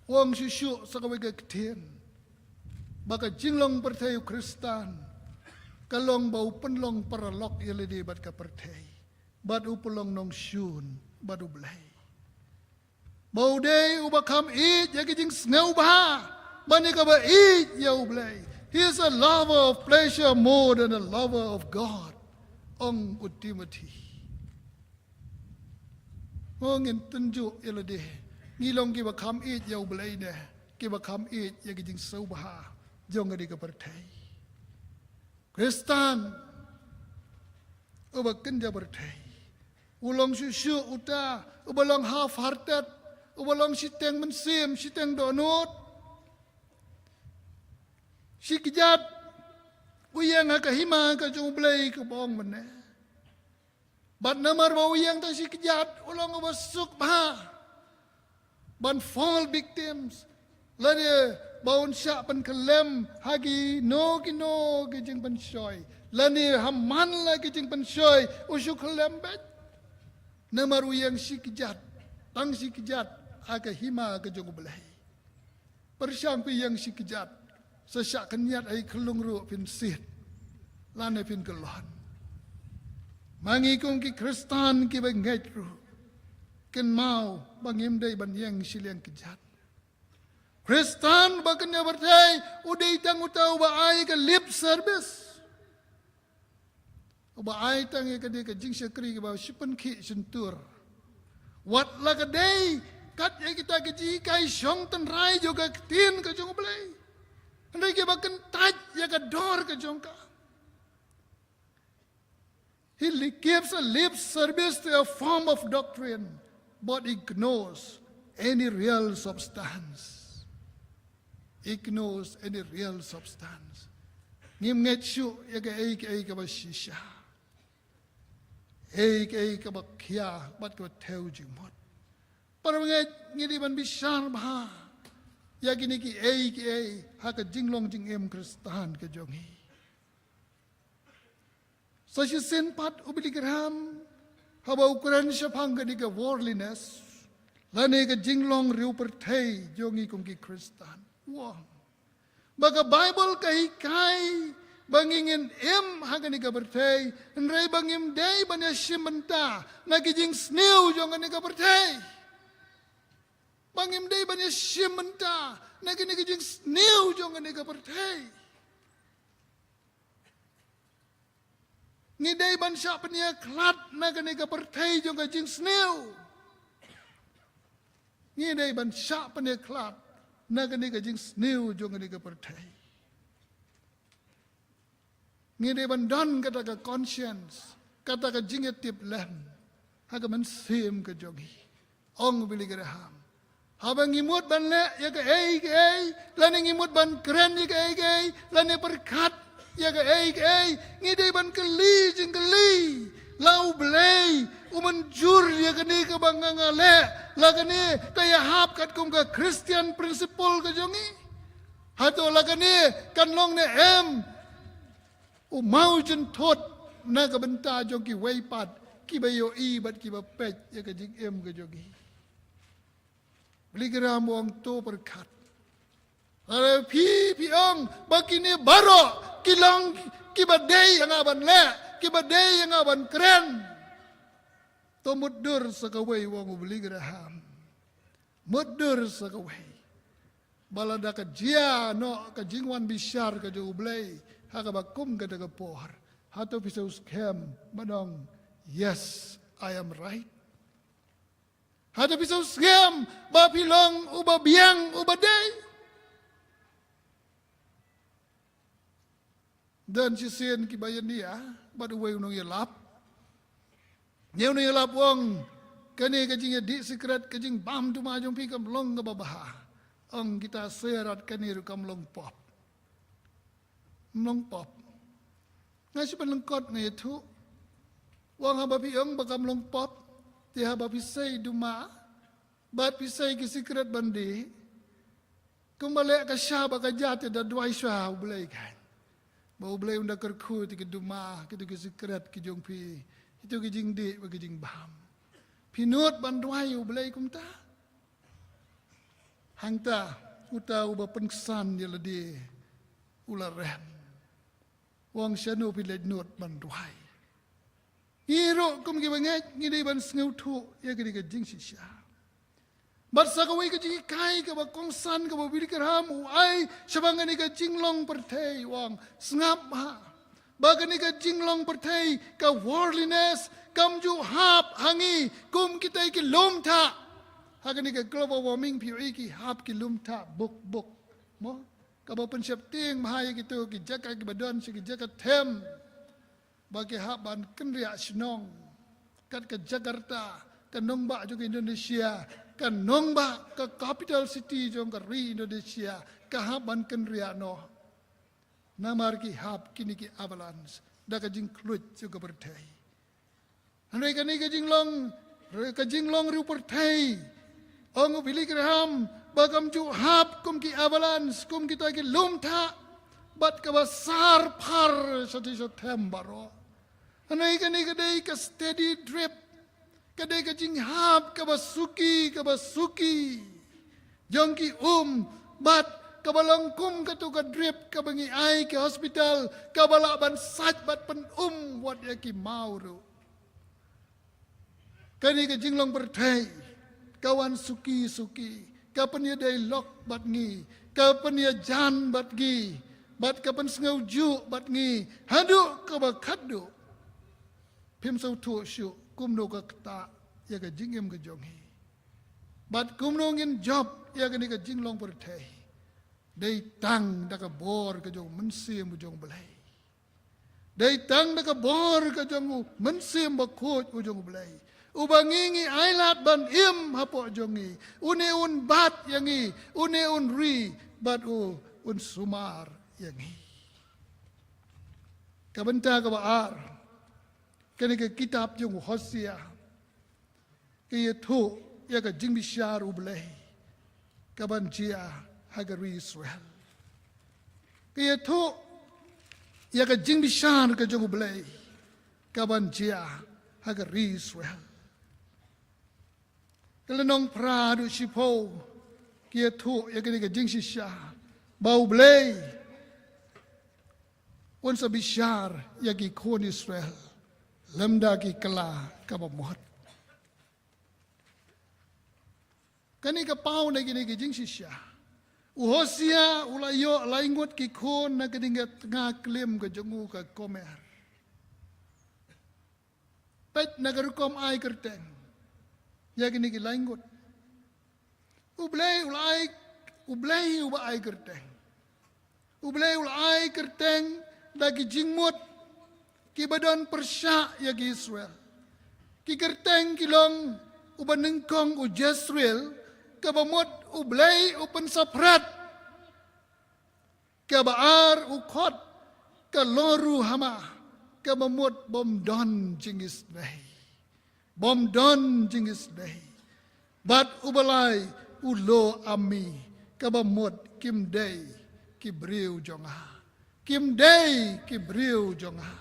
u ong shuh shuh sa kawei ka ktien ba ka jinglong pyrthei u Khristan ka long ba u pynlong paralok ïa lade bad ka pyrthei, bad u pynlong nongshun bad U Blei. Ba u dei uba kham ïeit ïa ki jingsngewbha ban ïa kaba ïeit ïa U Blei. He is a lover of pleasure more than a lover of God, ong u Timothy. Mo ngin tynjuh ïa lade, ngi long kiba kham ïeit ïa U Blei ne kiba kham ïeit ïa ki jingsngewbha jong kane ka pyrthei? Khristan uba kynja pyrthei u long shuh shuh uta uba long half-hearted, uba long shiteng mynsiem, shiteng dohnud, shi kjat. U ïeng ha ka hima ka jong U Blei kaba ong mynne. Bad namar ba u ïeng tang shi kjat u long uba suk bha ban fall victims, lane ba un shah pynkhyllem ha kino kino ki jingpynshoi, lane ha man la ki jingpynshoi u shu khyllem beit. Namar u ïeng shi kjat, tang shi kjat ha ka hima ka jong U Blei. Pyrshang phi ïeng shi kjat, sa shah khyndiat ha i khyllung ruh phin siat, lane phin kyllon. Ma ngi kum ki Khristan kiba ngeit ruh, kynmaw ba ngim dei ban ïeng shiliang kjat. Khristan ba kynja pyrthei u dei tang uta uba ai ka lip service. Uba ai tang ïa ka dei ka jingshakri kaba shipynkhih shyntur. Wat la ka dei kat ïa kita ki jinghikai shong tynrai jong ka ktien ka jong U Blei, hynrei kiba kyntait ïa ka dor ka jong ka. He li- gives a lip service to a form of doctrine, but ignores any real substance. Ignores any real substance. Ngim ngeit shuh ïa kaei kaei kaba shisha, ei kaei kaba khia bad kaba thew jingmut. Para bangeit, ngi dei ban bishar bha ïa kine kiei kiei ha ka jinglong jingim Khristan ka jong ngi. Sa shisien pat u Billy Graham, haba u kren shaphang kane ka worldliness, lane ka jinglong riewpyrthei jong ngi kum ki Khristan, u ong ba ka Baibl ka hikai ba ngi ngin im ha kane ka pyrthei, hynrei ba ngim dei ban ïashim bynta na ki jingsniew jong kane ka pyrthei. Ba ngim dei ban ïashim bynta na kine ki jingsniew jong kane ka pyrthei. Ngi dei ban shah pynïakhlad na kane ka pyrthei jong ka jingsniew. Ngi dei ban shah pynïakhlad na kane ka jingsniew jong kane ka pyrthei. Ngi dei ban don kata ka conscience, kata ka jingïatiplem ha ka mynsiem ka jong ngi. Ong u Billy Graham, haba ngi mut ban leh ïa kaei kaei, lane ngi mut ban kren ïa kaei kaei, lane pyrkhat ïa kaei kaei, ngi dei ban kylli jingkylli, la U Blei u mynjur ïa kane kaba nga nga leh, la kane ka ïahap katkum ka Christian principle ka jong ngi? Hato la kane kan long ne em u maw jynthut na ka bynta jong kiwei pat kiba ïohi bad kiba peit ïa ka jingim ka jong ngi? Billy Graham u ong, to pyrkhat. Lada phi, phi ong ba kine baroh ki long kiba dei ïa nga ban leh, kiba dei ïa nga ban kren, to mutdur sa kawei, u ong u Billy Graham. Mutdur sa kawei. Ba lada ka jia noh ka jingwan bishar ka jong U Blei ha kaba kum kata ka por, hato phi sngewskhem ban ong, yes, I am right? Hato phi sngewskhem ba phi long uba biang, uba dei? Don shisien kiba ïania bad uwei u nongïalap. Une u nongïalap u ong, kane ka jingïadih sikret, ka jingbam duma jong phi kam long kaba bha. Ong kita, shisha kane ruh kam long pop. Kam long pop. Nga shu pynlyngkot, nga ïathuh. U ong, haba phi ong ba kam long pop, te haba phi sei duma bad phi sei ki sikret ban dih, kumba leh ka sha bad ka ja te da duwai shuwa ha U Blei kan? Ba U Blei un da kyrkhu ïa ki duma, kito ki sikret ki jong phi, kito ki jingdih bad ki jingbam. Phi nud ban duwai ïa U Blei kumta? Hangta uta uba pynksan ïa lade u la rem. U ong, shano phi leit nud ban duwai? Ngi ruh kum kiba ngeit ngi dei ban sngewthuh ïa kane ka jingshisha. Bad sa kawei ka jinghikai kaba kongsan kaba u Billy Graham u ai shaphang kane ka jinglong pyrthei, u ong, sngap bha ba kane ka jinglong pyrthei, ka worldliness, kam ju hap ha ngi kum kita ki lum thah. Ha kane ka global warming phi ïohi ki hap ki lum thah buk buk, mo? Kaba pynsheptieng bha ïa kito ki jaka kiba don sha ki jaka them, ba ki hap ban kynriah shnong. Kat ka Jakarta, ka nongbah jong ka Indonesia, ka nongbah, ka capital city jong ka ri Indonesia, ka hap ban kynriah noh. Namar ki hap kine ki avalanche da ka jingkhluit jong ka pyrthei. Hynrei kane ka jinglong, ka jinglong riewpyrthei, ong u Billy Graham, ba kam ju hap kum ki avalanche, kum kita ki lum thah, bad kaba sar phar shatei shatei baroh. Hynrei kane ka dei ka steady drip, Ka dei ka jinghap kaba suki, kaba suki jong ki um, bad kaba long kum kato ka drip kaba ngi ai ki hospital, kaba lah ban sait bad pynum wat ïa ki maw ruh. Kane ka jinglong pyrthei ka wan suki suki, ka pynïadei lok bad ngi, ka pynïajan bad ngi, bad ka pynsngewjuh bad ngi haduh kaba khatduh phim sngewthuh shuh kumno ka ktah ïa ka jingim ka jong ngi. Bad kumno ngin jop ïa kane ka jinglong pyrthei? Dei tang da ka bor ka jong u Mynsiem u jong u Blei. Dei tang da ka bor ka jong u Mynsiem Bakhuid u jong u Blei, uba ngi ngi ailad ban im hapoh jong ngi. Une un bat ïa ngi, une un ri, bad u un sumar ïa ngi. Ka bynta kaba ar, kane ka kitab jong u Hosea ka ïathuh ïa ka jingbishar u Blei kaban jia ha ka ri Israel. Ka ïathuh ïa ka jingbishar ka jong u Blei kaban jia ha ka ri Israel. Ka lynnong phra haduh shiphew ka ïathuh ïa kane ka jingshisha ba u Blei un sa bishar ïa ki khun Israel lymda ki kylla kaba mut. Kane ka paw na kine ki jingshisha. U Hosea u la ïoh lai ngut ki khun na kane ka tnga klim ka jong u ka Gomer. Peit na ka rukom ai kyrteng ïa kine ki lai ngut. U Blei u la ai, u Blei uba ai kyrteng. U Blei u la ai kyrteng da ki jingmut kiba don pyrshah ïa ki Israel. Ki kyrteng ki long uba nyngkong u Jezreel, kaba mut u Blei u pynsaphriang. Kaba ar u Kot, ka Lo-ruh-hama, kaba mut bym don jingisynei. Bym don jingisynei. Bad uba lai u Lo-ammi, kaba mut kim dei ki briew jong nga. Kim dei ki briew jong nga.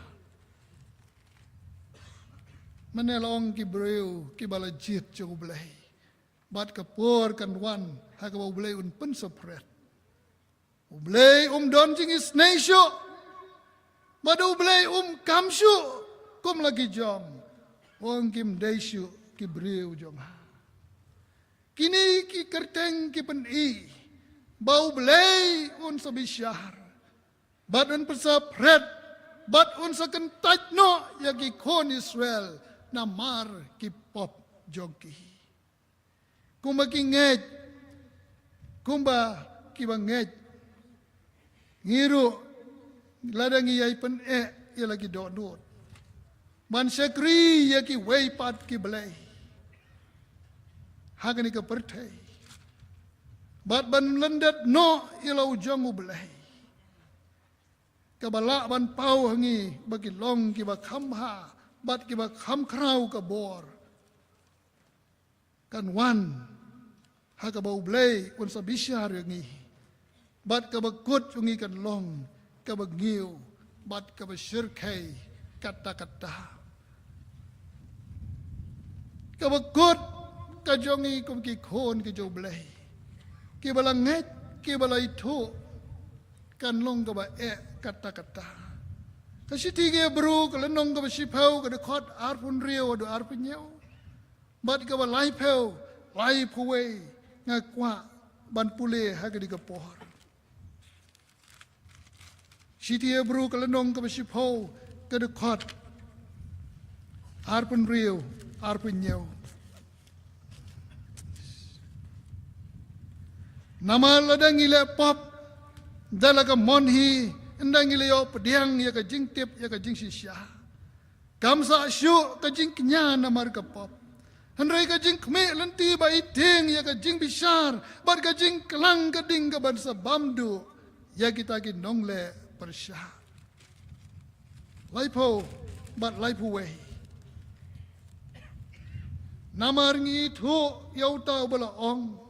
Mynne la ong ki briew kiba la jied jong u Blei. Bad ka por kan wan ha kaba u Blei un pynsaphriang. U Blei um don jingisynei shuh. Bad u Blei um kam shuh kum la ki jong. Ong kim dei shuh ki briew jong nga. Kine ki kyrteng ki pyni ba u Blei un sa bishar bad un pynsaphriang bad un sa kyntait noh ïa ki khun Israel namar ki pop jong ki. Kumba ki ngeit, kumba kiba ngeit, ngi ruh lada ngi ïai pyneh ïa la ki dohnud ban shakri ïa kiwei pat ki blei ha kane ka pyrthei bad ban lyndet noh ïa la u jong u Blei, kaba lah ban paw ha ngi ba ki long kiba kham bha bad kiba kham khraw ka bor. Kan wan ha kaba u Blei un sa bishar ïa ngi bad kaba kut jong ngi kan long kaba ngiew bad kaba shyrkhei katta katta. Kaba kut ka jong ngi kum ki khun ki jong u Blei, kiba la ngeit, kiba la ithuh, kan long kaba eh katta katta. Ka shithi ki Hebru ka lynnong kaba shiphew ka dkhot arphew hynriew haduh arphew hynñiew. Bad kaba laiphew, laiphew wei nga kwah ban pule ha kane ka por. Shithi Hebru ka lynnong kaba shiphew ka dkhot arphew hynriew, arphew hynñiew. Namar lada ngi leh pop da la ka mon hi, ynda ngi la ïoh pdiang ïa ka jingtip ïa ka jingshisha. Kam sah shuh ka jingkñia namar ka pop, hynrei ka jingkhmih lynti ba ïeit ïa ka jingbishar bad ka jingklang ka ding kaban sa bam duh ïa kita ki nongleh pyrshah. Laiphew bad laiphew wei. Namar ngi ithuh ïa uta uba la ong,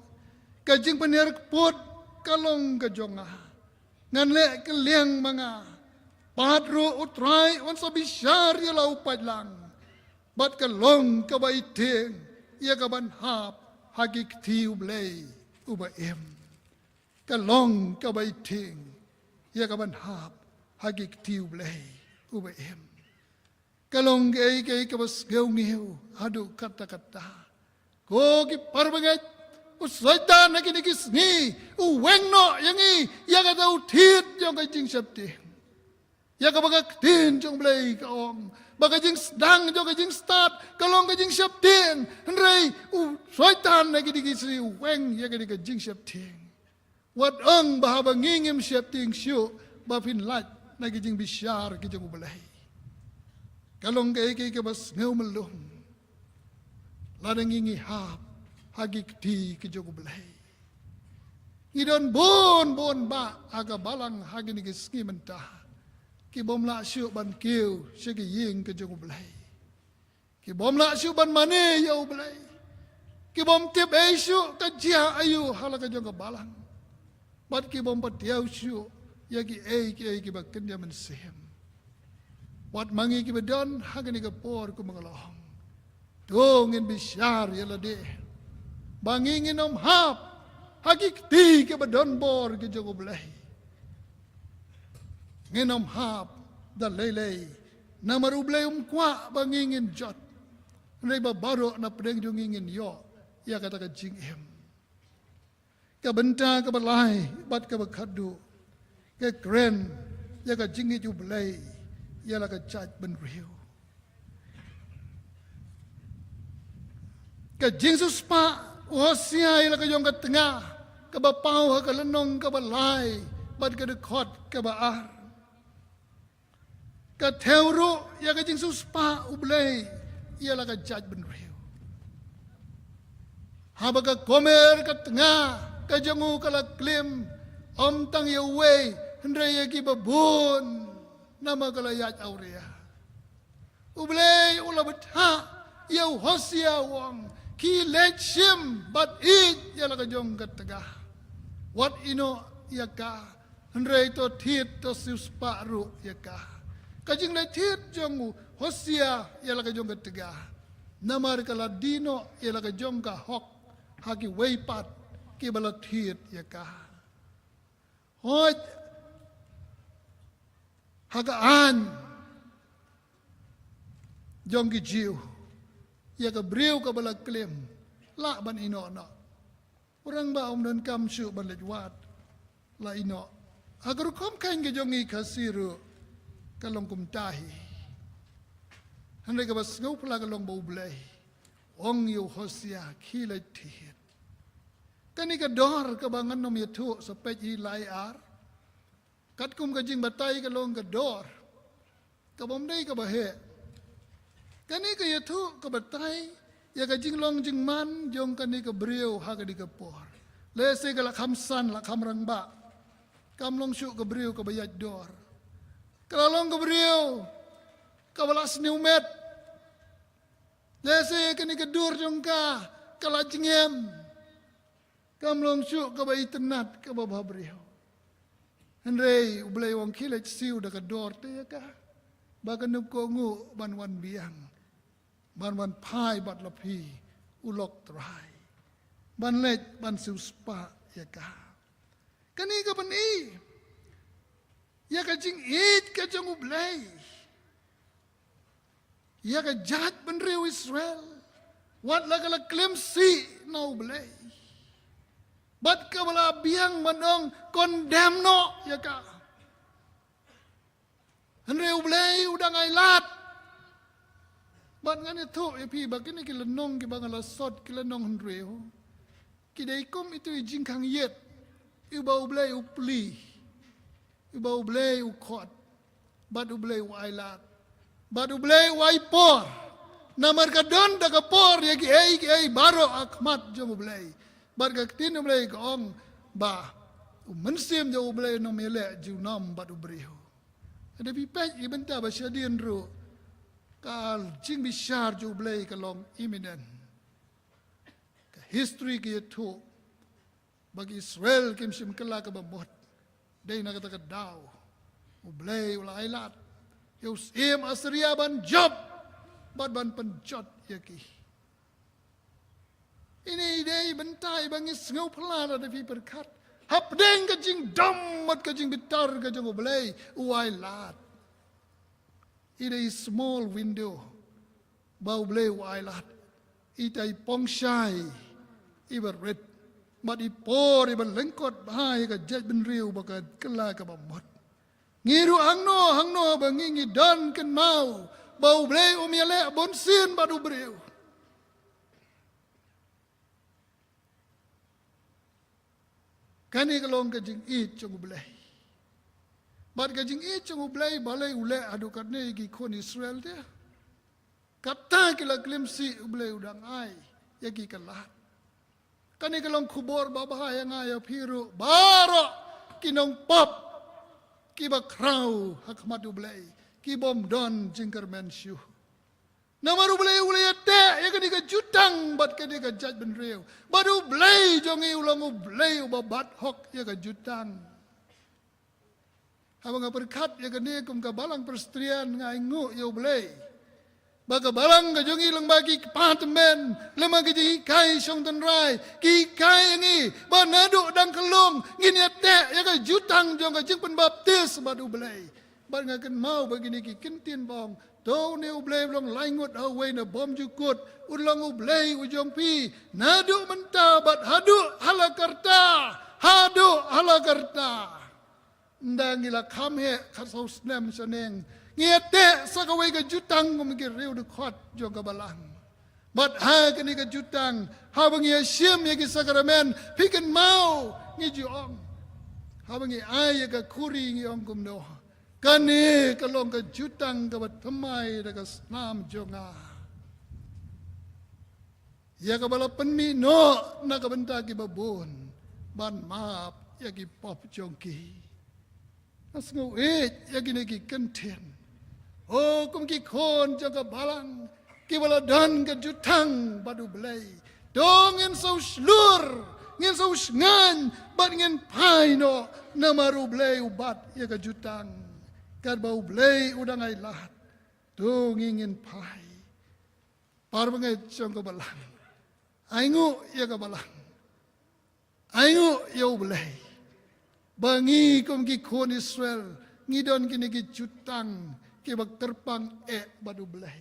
ka jingpynhiar kput ka long ka jong nga. Ngan leh kylliang ma nga. Pat ruh u Trai un sa bishar ïa la u paidlang. Bad ka long kaba itieng ïa kaban hap ha ki kti U Blei uba im. Ka long kaba itieng ïa kaban hap ha ki kti U Blei uba im. Ka long kaei kaei kaba sngewsih haduh katta katta. Ko ki parabangeit, u Soitan ha kine ki sngi u weng noh ïa ngi ïa kata u thied jong ka jingsheptieng. Ïa kaba ka ktien jong U Blei ka ong ba ka jingsdang jong ka jingstad ka long ka jingsheptieng. Hynrei u Soitan ha kine ki sngi u weng ïa kane ka jingsheptieng. Wat ong ba haba ngi ngim sheptieng shuh ba phin lait na ki jingbishar ki jong U Blei. Ka long kaei kaei kaba sngewmlung lada ngi ngi hap ha ki kti ki jong U Blei. Ngi don bun bun bah ha ka balang ha kine ki sngi mynta ki bym lah shuh ban kiew sha ki ïing ki jong U Blei. Ki bym lah shuh ban mane ïa U Blei. Ki bym tip ei shuh ka jia aïu ha la ka jong ka balang. Bad ki bym patiaw shuh ïa kiei kiei kiba kynja mynsiem. Wat ma ngi kiba don ha kane ka por kumba nga la ong, to ngin bishar ïa lade ba ngi ngin ym hap ha ki kti kiba don bor ki jong U Blei. Ngin ym hap da lei lei namar U Blei um kwah ba ngi ngin jot. Hynrei ba baroh na pdeng jong ngi ngin ïoh ïa kata ka jingim. Ka bynta kaba lai bad kaba khatduh, ka kren ïa ka jingïeit U Blei ïa la ka jaitbynriew. Ka jingsiewspah u Hosea ïa la ka jong ka tnga kaba paw ha ka lynnong kaba lai bad ka dkhot kaba ar. Ka thew ruh ïa ka jingsiewspah U Blei ïa la ka jaitbynriew. Haba ka kumer ka tnga ka jong u ka la klim, ym tang ïa uwei hynrei ïa kiba bun, namar ka la ïaid awria. U Blei u la bthah ïa u Hosea u ong, khie leit shim bad ïeit ïa la ka jong ka tnga. Wat ïehnoh ïa ka, hynrei to thied, to siewspah ruh ïa ka. Ka jingleit thied jong u Hosea ïa la ka jong ka tnga, namar ka la die noh ïa la ka jong ka hok ha kiwei pat kiba la thied ïa ka. Hooid, ha ka aiñ jong ki Jiw, ïa ka briew kaba la klim lah ban ïehnoh noh. U rangbah um donkam shuh ban leit wad, la ïehnoh. Ha ka rukom kheiñ ka jong ngi Khasi ruh ka long kumta hi. Hynrei kaba sngewphylla ka long ba U Blei u ong ïa u Hosea, khie leit thied. Kane ka dor kaba ngan ym ïathuh, sa peit hi lai ar. Katkum ka jingbatai ka long ka dor kabym dei kaba heh. Kane ka ïathuh ka batai ïa ka jinglong jingman jong kane ka briew ha kane ka por. Lehse ka la kham san, la kham rangbah, kam long shuh ka briew kaba ïaid dor. Ka la long ka briew kaba la sniew met. Lehse kane ka dur jong ka ka la jngem. Kam long shuh kaba itynnad, kaba bhabriew. Hynrei U Blei u ong, khie leit siew da ka dor te ïa ka, ba kan ym kohnguh ban wan biang, ban wan phai bad la phi, u lok Trai, ban leit ban siewspah ïa ka. Kane ka pyni ïa ka jingïeit ka jong U Blei ïa ka jaitbynriew Israel. Wat la ka la klim sih na U Blei, bad kaba la biang ban ong, condemn noh ïa ka. Hynrei U Blei u dang ailad. Bad ngan ïathuh ïa phi ba kine ki lynnong kiba nga la sot, ki lynnong hynriew, ki dei kum itu i jingkhang ïit iba U Blei u plie, iba U Blei u khot, bad U Blei u ailad, bad U Blei u ai por. Namar ka don da ka por ïa kiei kiei baroh ha khmat jong U Blei. Bad ka ktien U Blei ka ong ba u Mynsiem jong U Blei un ym ïaleh junom bad u briew. Lada phi peit ïa ka bynta ba shadien ruh, ka jingbishar jong U Blei ka long imminent. Ka history ka ïathuh ba ki Israel kim shim kylla kaba mut. Dei na kata ka daw U Blei u la ailad ïa u syiem Assyria ban jop. bad ban pynjot ïa ki. Ine i dei bynta iba ngi sngewphylla lada phi pyrkhat hapdeng ka jingdom bad ka jingbitar ka jong U Blei u ailad. I dei i small window ba U Blei u ailad. Ita i pongshai iba rit bad i por iba lyngkot bha ïa ka jaitbynriew ba ka kylla kaba mut. Ngi ruh hangno hangno ba ngi ngi don kynmaw ba U Blei um ïaleh bunsien bad u briew. Kane ka long ka jingïeit jong U Blei. Bad ka jingïeit jong U Blei balei u leh haduh katne ïa ki khun Israel te. Kata ki la klim sih U Blei u dang ai ïa ki ka lad. Kane ka long khubor babha ïa nga ïa phi ruh baroh ki nongpop kiba khraw ha khmat U Blei ki bym don jingkyrmen shuh. Namar U Blei u la ïateh ïa kane ka jutang bad kane ka jaitbynriew. Bad U Blei jong ngi u long U Blei uba bat hok ïa ka jutang. Haba nga pyrkhat ïa kane kum ka balang Presbyterian nga ainguh ïa U Blei ba ka balang ka jong ngi lyngba ki kpa tymmen, lyngba ki jinghikai shong tynrai, ki hikai ïa ngi ba naduh dang khyllung ngin ïateh ïa ka jutang jong ka jingpynbaptis bad U Blei. Bad nga kynmaw ba kine ki ktien ba ong, to une U Blei ba long lai ngut ha uwei na bymjukut un long U Blei u jong phi naduh mynta bad haduh hala karta, haduh hala karta. Ynda ngi la kham heh khatsaw snem shaneng, ngi ïateh sa kawei ka jutang kum ki riew dkhot jong ka balang. Bad ha kane ka jutang, haba ngi ïashim ïa ki sakramen, phi kynmaw ngi ju ong, haba ngi ai ïa ka khuri ngi ong kumno, kane ka long ka jutang kaba thymmai da ka snam jong nga, ïa kaba la pynmih noh na ka bynta kiba bun ban map ïa ki pop jong ki. Nga sngew ïeit ïa kine ki ktien. O kum ki khun jong ka balang kiba la don ka jutang bad U Blei, to ngin sa shlur, ngin sa shngaiñ bad ngin phai noh, namar U Blei u bat ïa ka jutang. Katba U Blei u dang ailad, to ngi ngin phai. Para bangeit jong ka balang, ainguh ïa ka balang, ainguh ïa U Blei ba ngi kum ki khun Israel ngi don kine ki jutang kiba kyrpang eh bad U Blei.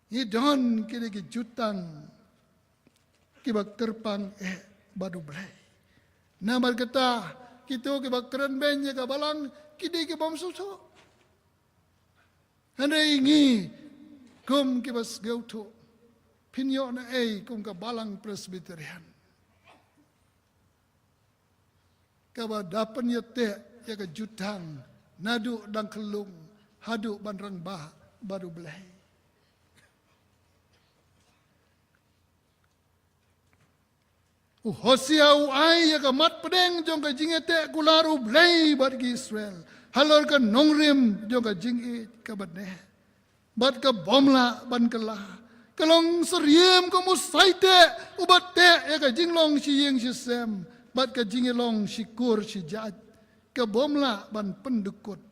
Ngi don kine ki jutang kiba kyrpang eh bad U Blei. Namar kata, kito kiba kren beiñ ïa ka balang ki dei ki bym sngewthuh. Hynrei ngi kum kiba sngewthuh, phin ïoh na ei kum ka balang Presbyterian kaba da pynïateh ïa ka jutang naduh dang khyllung haduh ban rangbah bad U Blei. U Hosea u ai ïa ka mat pdeng jong ka jingïateh kular U Blei bad ki Israel halor ka nongrim jong ka jingïeit kaba neh bad ka bym lah ban kylla. Ka long syriem kum u saiteh uba teh ïa ka jinglong shi ïing shi sem bad ka jingïalong shi kur shi jait, ka bym lah ban pyndykut.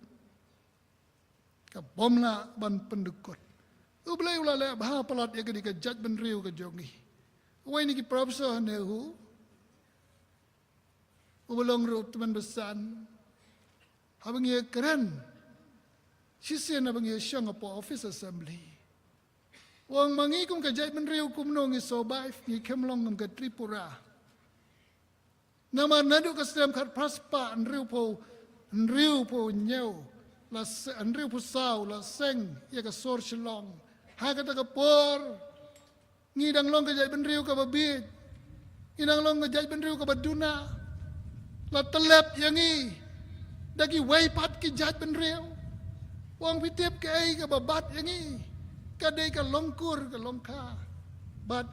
Ka bym lah ban pyndykut. U Blei u la leh bha palat ïa kane ka jaitbynriew ka jong ngi. Uwei na ki professor hangne u, uba long ruh u tymmen basan, haba ngi ïakren shisien haba ngi ïashong hapoh office assembly, u ong ma ngi kum ka jaitbynriew kumno ngi survive, ngi khlem long kum ka Tripura. Namar naduh ka snem khatphra spah hynriewphew, hynriewphew hynñiew, la se-, hynriewphew saw la seng ïa ka sor Shillong. Ha kata ka por ngi dang long ka jaitbynriew kaba bieit, ngi dang long ka jaitbynriew kaba duna. La tyllep ïa ngi da kiwei pat ki jaitbynriew. U ong phi tip kaei kaba bat ïa ngi? Ka dei ka longkur ka longkha bad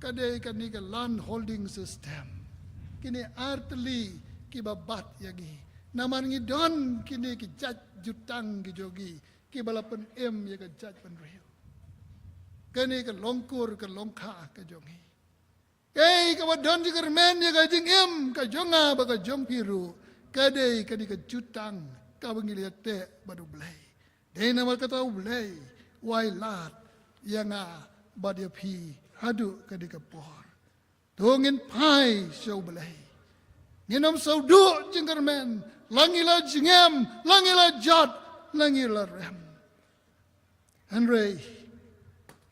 ka dei kane ka land holding system. Kine artylli kiba bat ïa ngi. Namar ngi don kine ki jait jutang ki jong ngi kiba la pynim ïa ka jaitbynriew. Kane ka longkur ka longkha ka jong ngi. Kaei kaba don jingkyrmen ïa ka jingim ka jong nga bad ka jong phi ruh, ka dei kane ka jutang kaba ngi la ïateh bad U Blei. Dei namar kata U Blei u ailad ïa nga bad ïa phi haduh ka dei ka por. To ngin phai sha U Blei. Ngin ym sawduh jingkyrmen, la ngi la jingem, la ngi la jot, la ngi la rem. Hynrei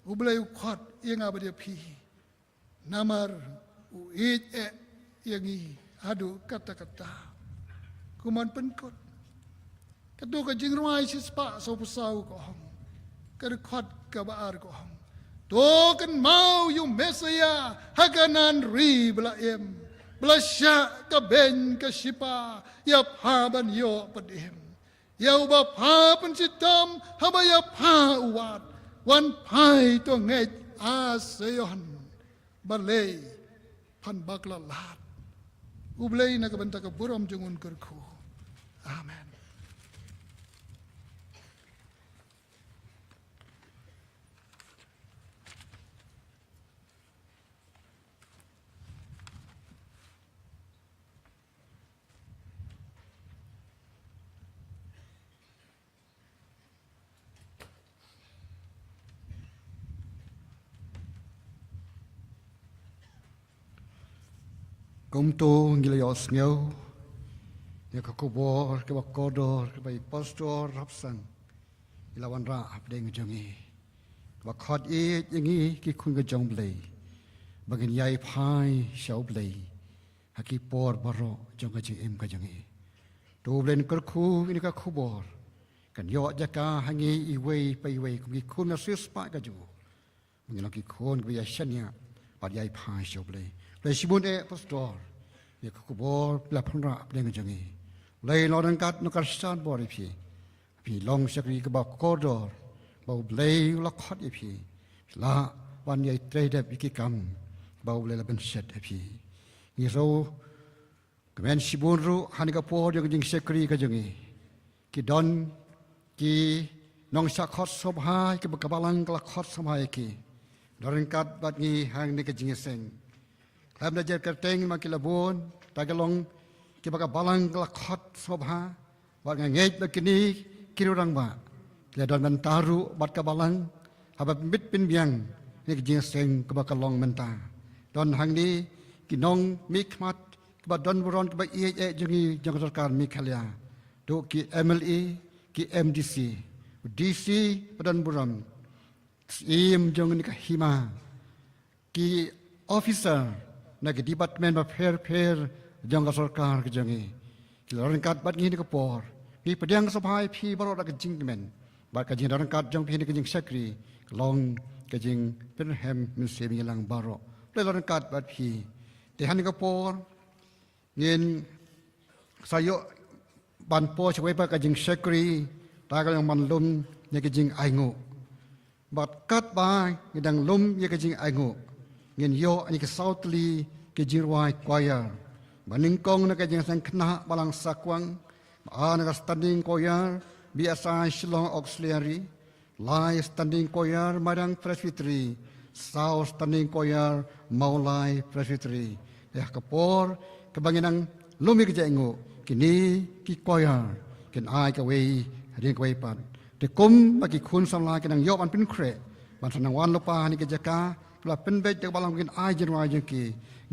U Blei u khot ïa nga bad ïa phi. Namar u ïeit eh ïa ngi haduh katta katta. Kumban pynkut. Katto ka Jingrwai shispah sawphew saw ka ong. Ka dkhot kaba ar ka ong. To kynmaw ïa u Messaïah ha ka nan ri ba la im. Ba la shah ka beiñ ka shipa ïa pha ban ïoh pynim. Ïa uba pha pynshitom haba ïa pha u wad. Wan phai to ngeit, a Zion. Balei phan bak la lad. U Blei na ka bynta ka burom jong un kyrkhu. Amen. Kumto ngi la ïohsngew ïa ka khubor kaba kordor kaba i Pastor Rapsang i la wanrah hapdeng jong ngi, kaba khot ïa ngi ki khun ka jong U Blei ba ngin ïai phai sha U Blei ha ki por baroh jong ka jingim ka jong ngi. To U Blei un kyrkhu ïa ka khubor, kan ïoh jaka ha ngi iwei pa iwei kum ki khun na shispah ka jong u. Ngi long ki khun kiba ïa shaniah bad ïai phai sha U Blei. Blei shibun eh Pastor ïa ka khubor ba la pynrah hapdeng jong ngi. Blei long ryngkat, nongkyrshan bor ïa phi. Phi long shakri kaba kordor ba U Blei u la khot ïa phi. Phi lah ban ïai trei dep ïa ki kam ba U Blei la pynshet ïa phi. Ngi ruh kmen shibun ruh ha kane ka por jong ka jingshakri ka jong ngi. Ki don ki nongshah khot sngewbha kiba ka Balang ka la khot sngewbha ïa ki. Don ryngkat bad ngi ha kane ka jingïaseng. Khlem da jer kyrteng ma ki la bun, te ki long kiba ka Balang ka la khot sngewbha. Bad nga ngeit ba kine ki rangbah ki la don bynta ruh bad ka Balang haba pynbit pynbiang ïa ka jingïaseng kaba ka long mynta. Don hangne ki nongmihkhmat kiba don burom kiba ïeit eh jong ngi jong ka sorkar Meghalaya. To ki M L A, ki M D C, D C ba don burom, Syiem jong kane ka hima, ki officer na ki department bapher bapher jong ka sorkar ka jong ngi, ki la ryngkat bad ngi ha kane ka por. Ngi pdiang sngewbha ïa phi baroh da ka jingkmen bad ka jingdon ryngkat jong phi ha kane ka jingshakri ka long ka jingpynrhem mynsiem ïa ngi lang baroh. Blei la ryngkat bad phi. Te ha kane ka por ngin sa ïoh ban poi sha kawei pat ka jingshakri, te ka long ban lum ïa ka jingainguh. Bad katba ngi dang lum ïa ka jingainguh, ngin ïoh ïa ki saw tylli ki jingrwai choir. Ba nyngkong na ka Jingïaseng Khynnah Balang Sakwang, ba ar na ka Standing Choir B S I Shillong Auxiliary, lai Standing Choir Mairang Presbytery, saw Standing Choir Mawlai Presbytery. Ïa ka por kaba ngi nang lum ïa ka jingainguh, kine ki choir kin ai kawei hadien kawei pat. Te kumba ki khun samla ki nang ïoh ban pynkhreh ban sa nang wan lypa ha kane ka jaka, ki la pynbeit da ka Balang kin ai jingrwai jong ki,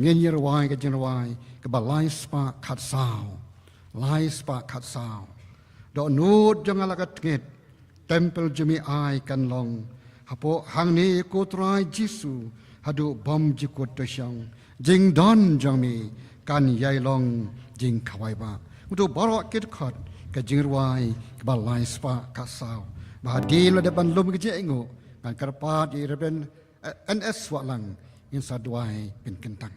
ngin ïa rwai ka jingrwai kaba lai spah khatsaw. Lai spah khatsaw. Dohnud jong nga la ka tnget, Templ jong me ai kan long. Hapoh hangne ko Trai Jisu, haduh bymjukut to shong, jingdon jong me kan ïai long jingkhawai bah. Uto baroh ki dkhot ka jingrwai kaba lai spah khatsaw. Ba hadien la dep ban lum ka jingainguh, ngan kyrpad ïa i Reverend, eh, N S Wahlang, ngin sa duwai pynkyntang.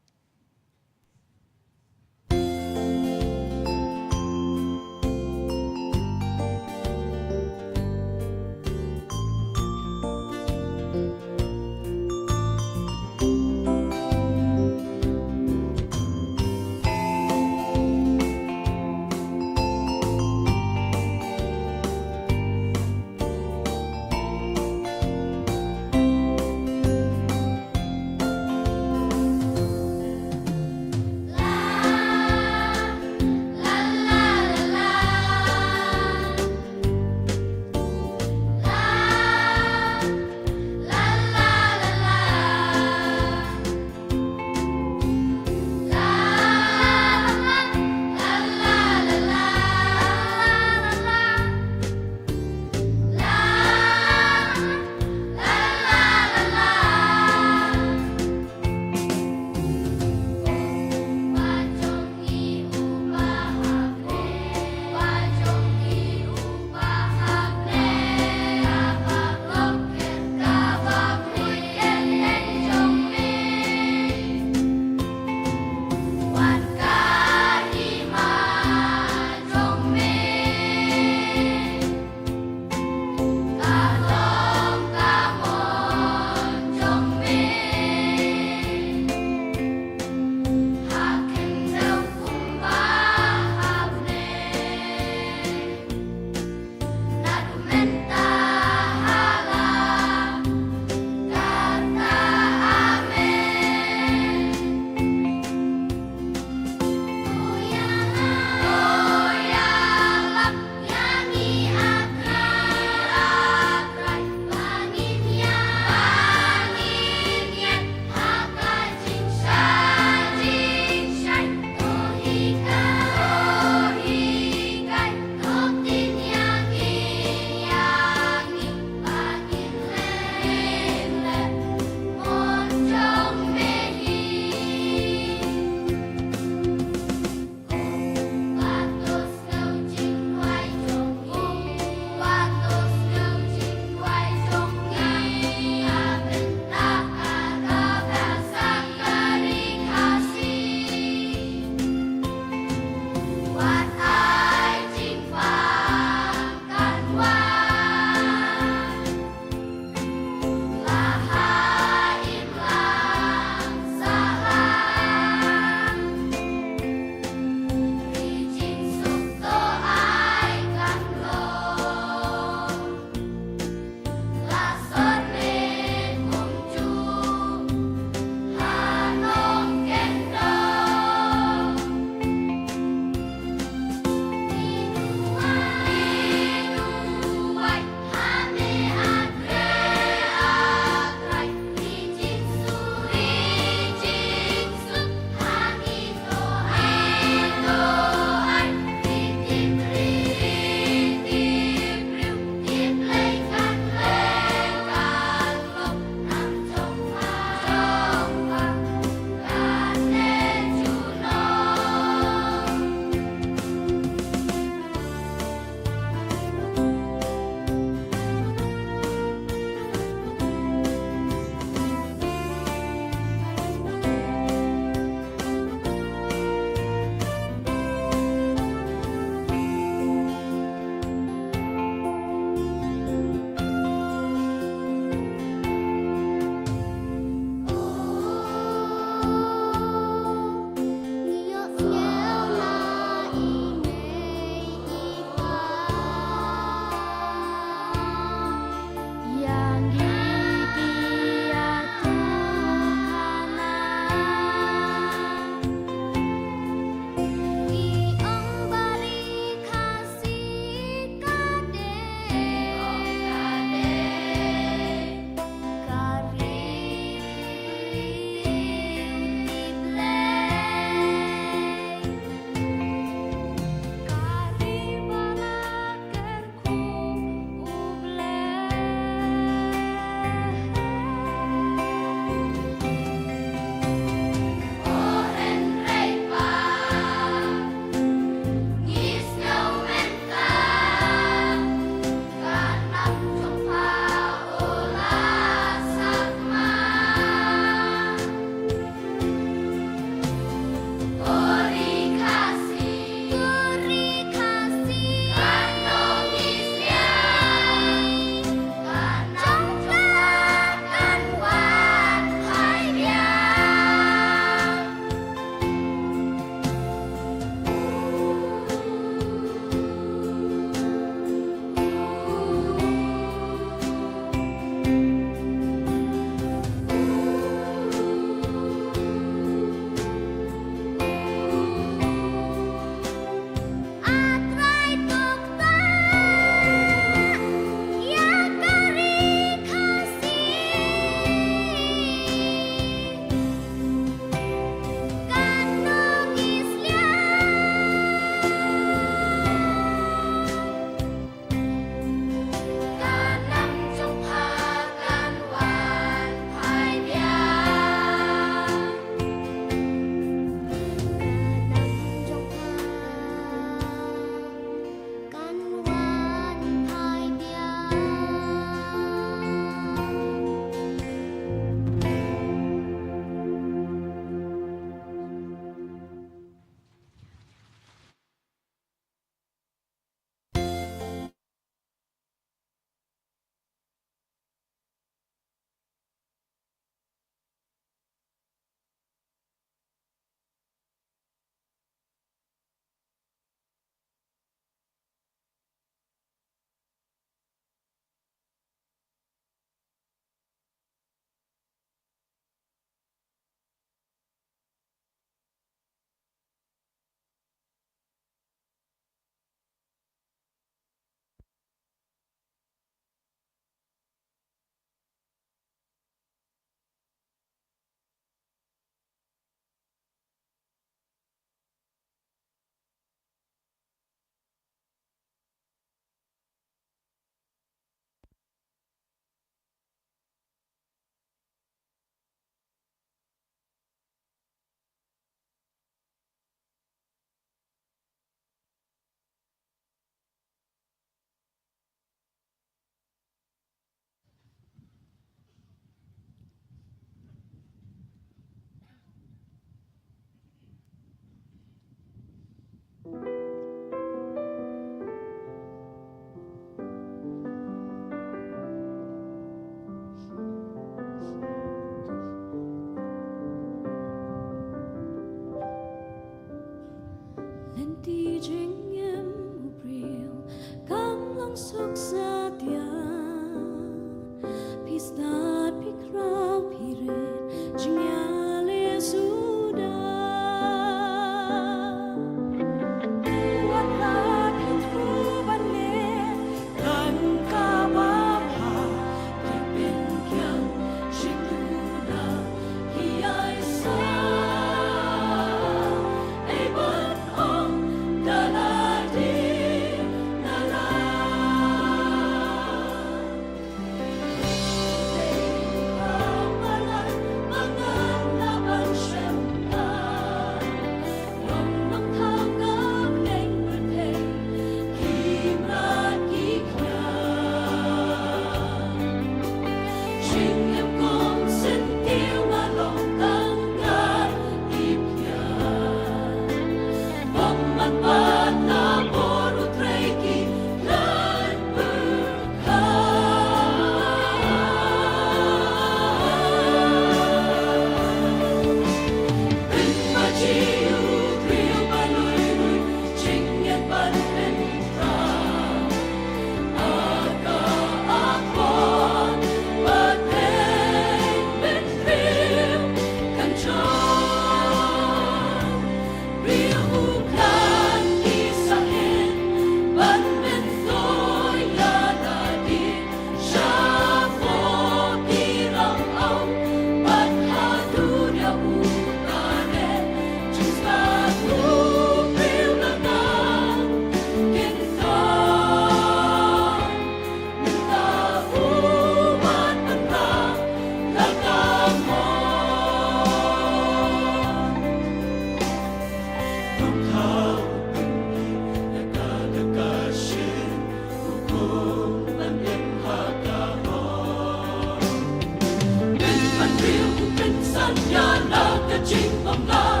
Ïa la ka jingbymlah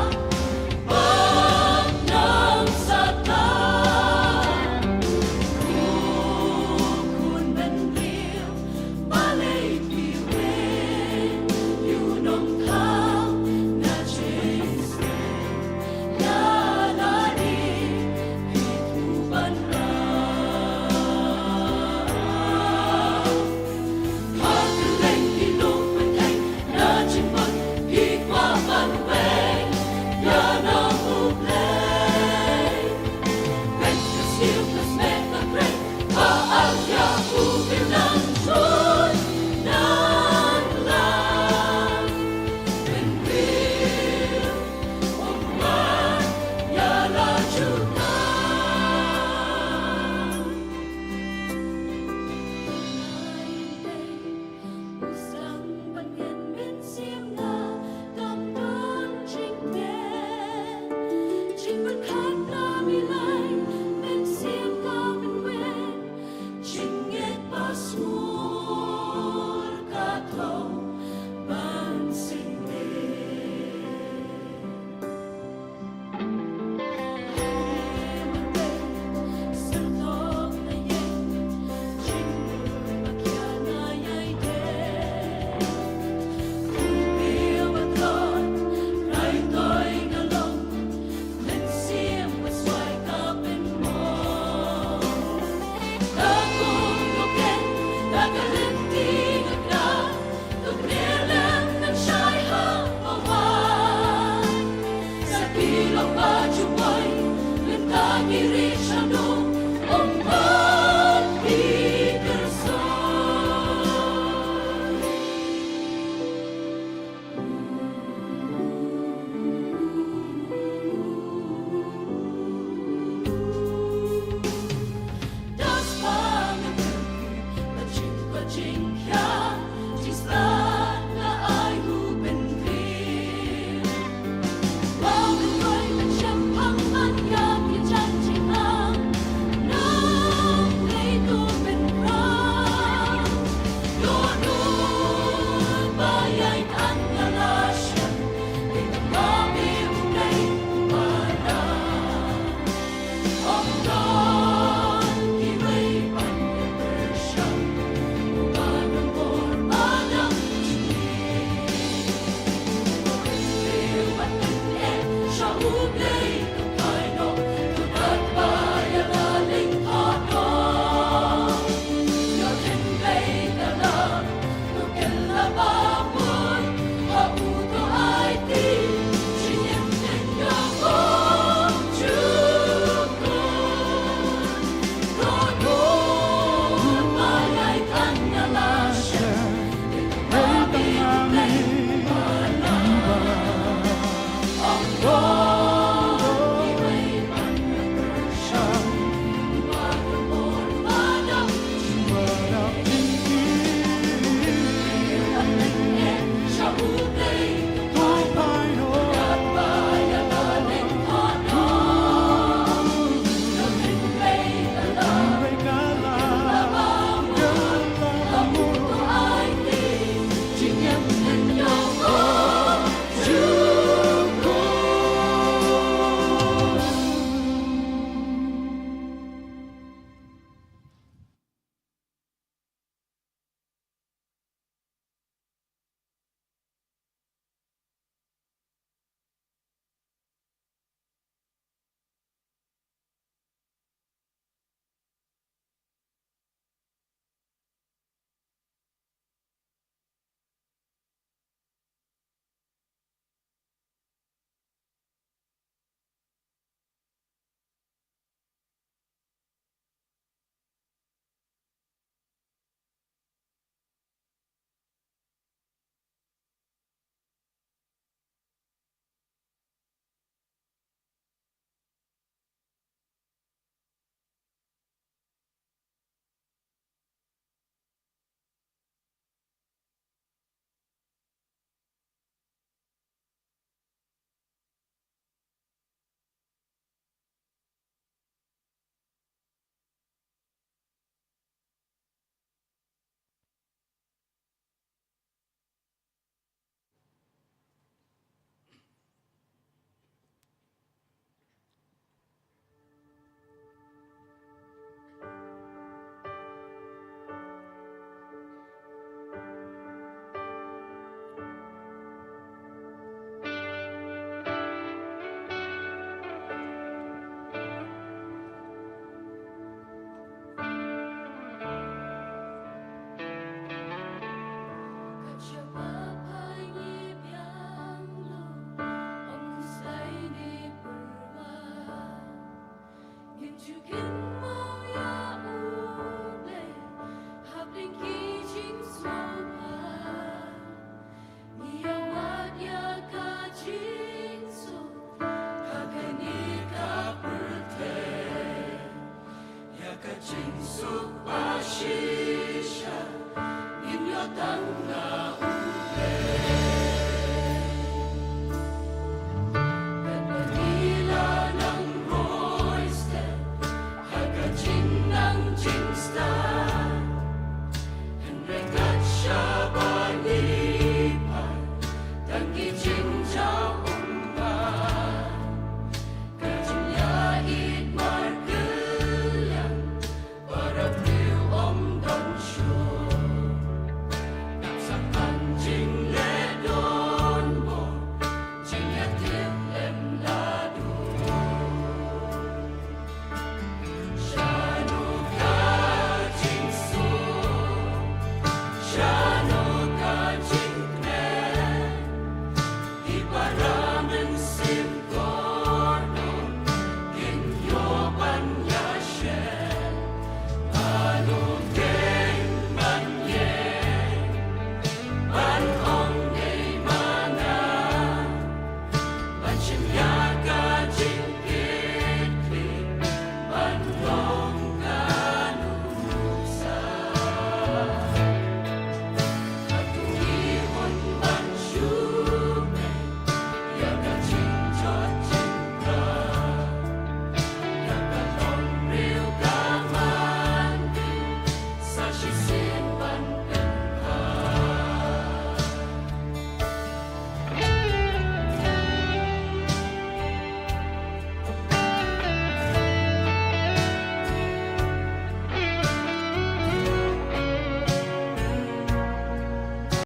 ba nang sah. U khun bynriew, balei phi ring ïa u nongthaw na jingsneng? Ïa lade phi tu ban rah. Ha kylleng ki lum pyrthei, na jingmut phi kwah ban weng.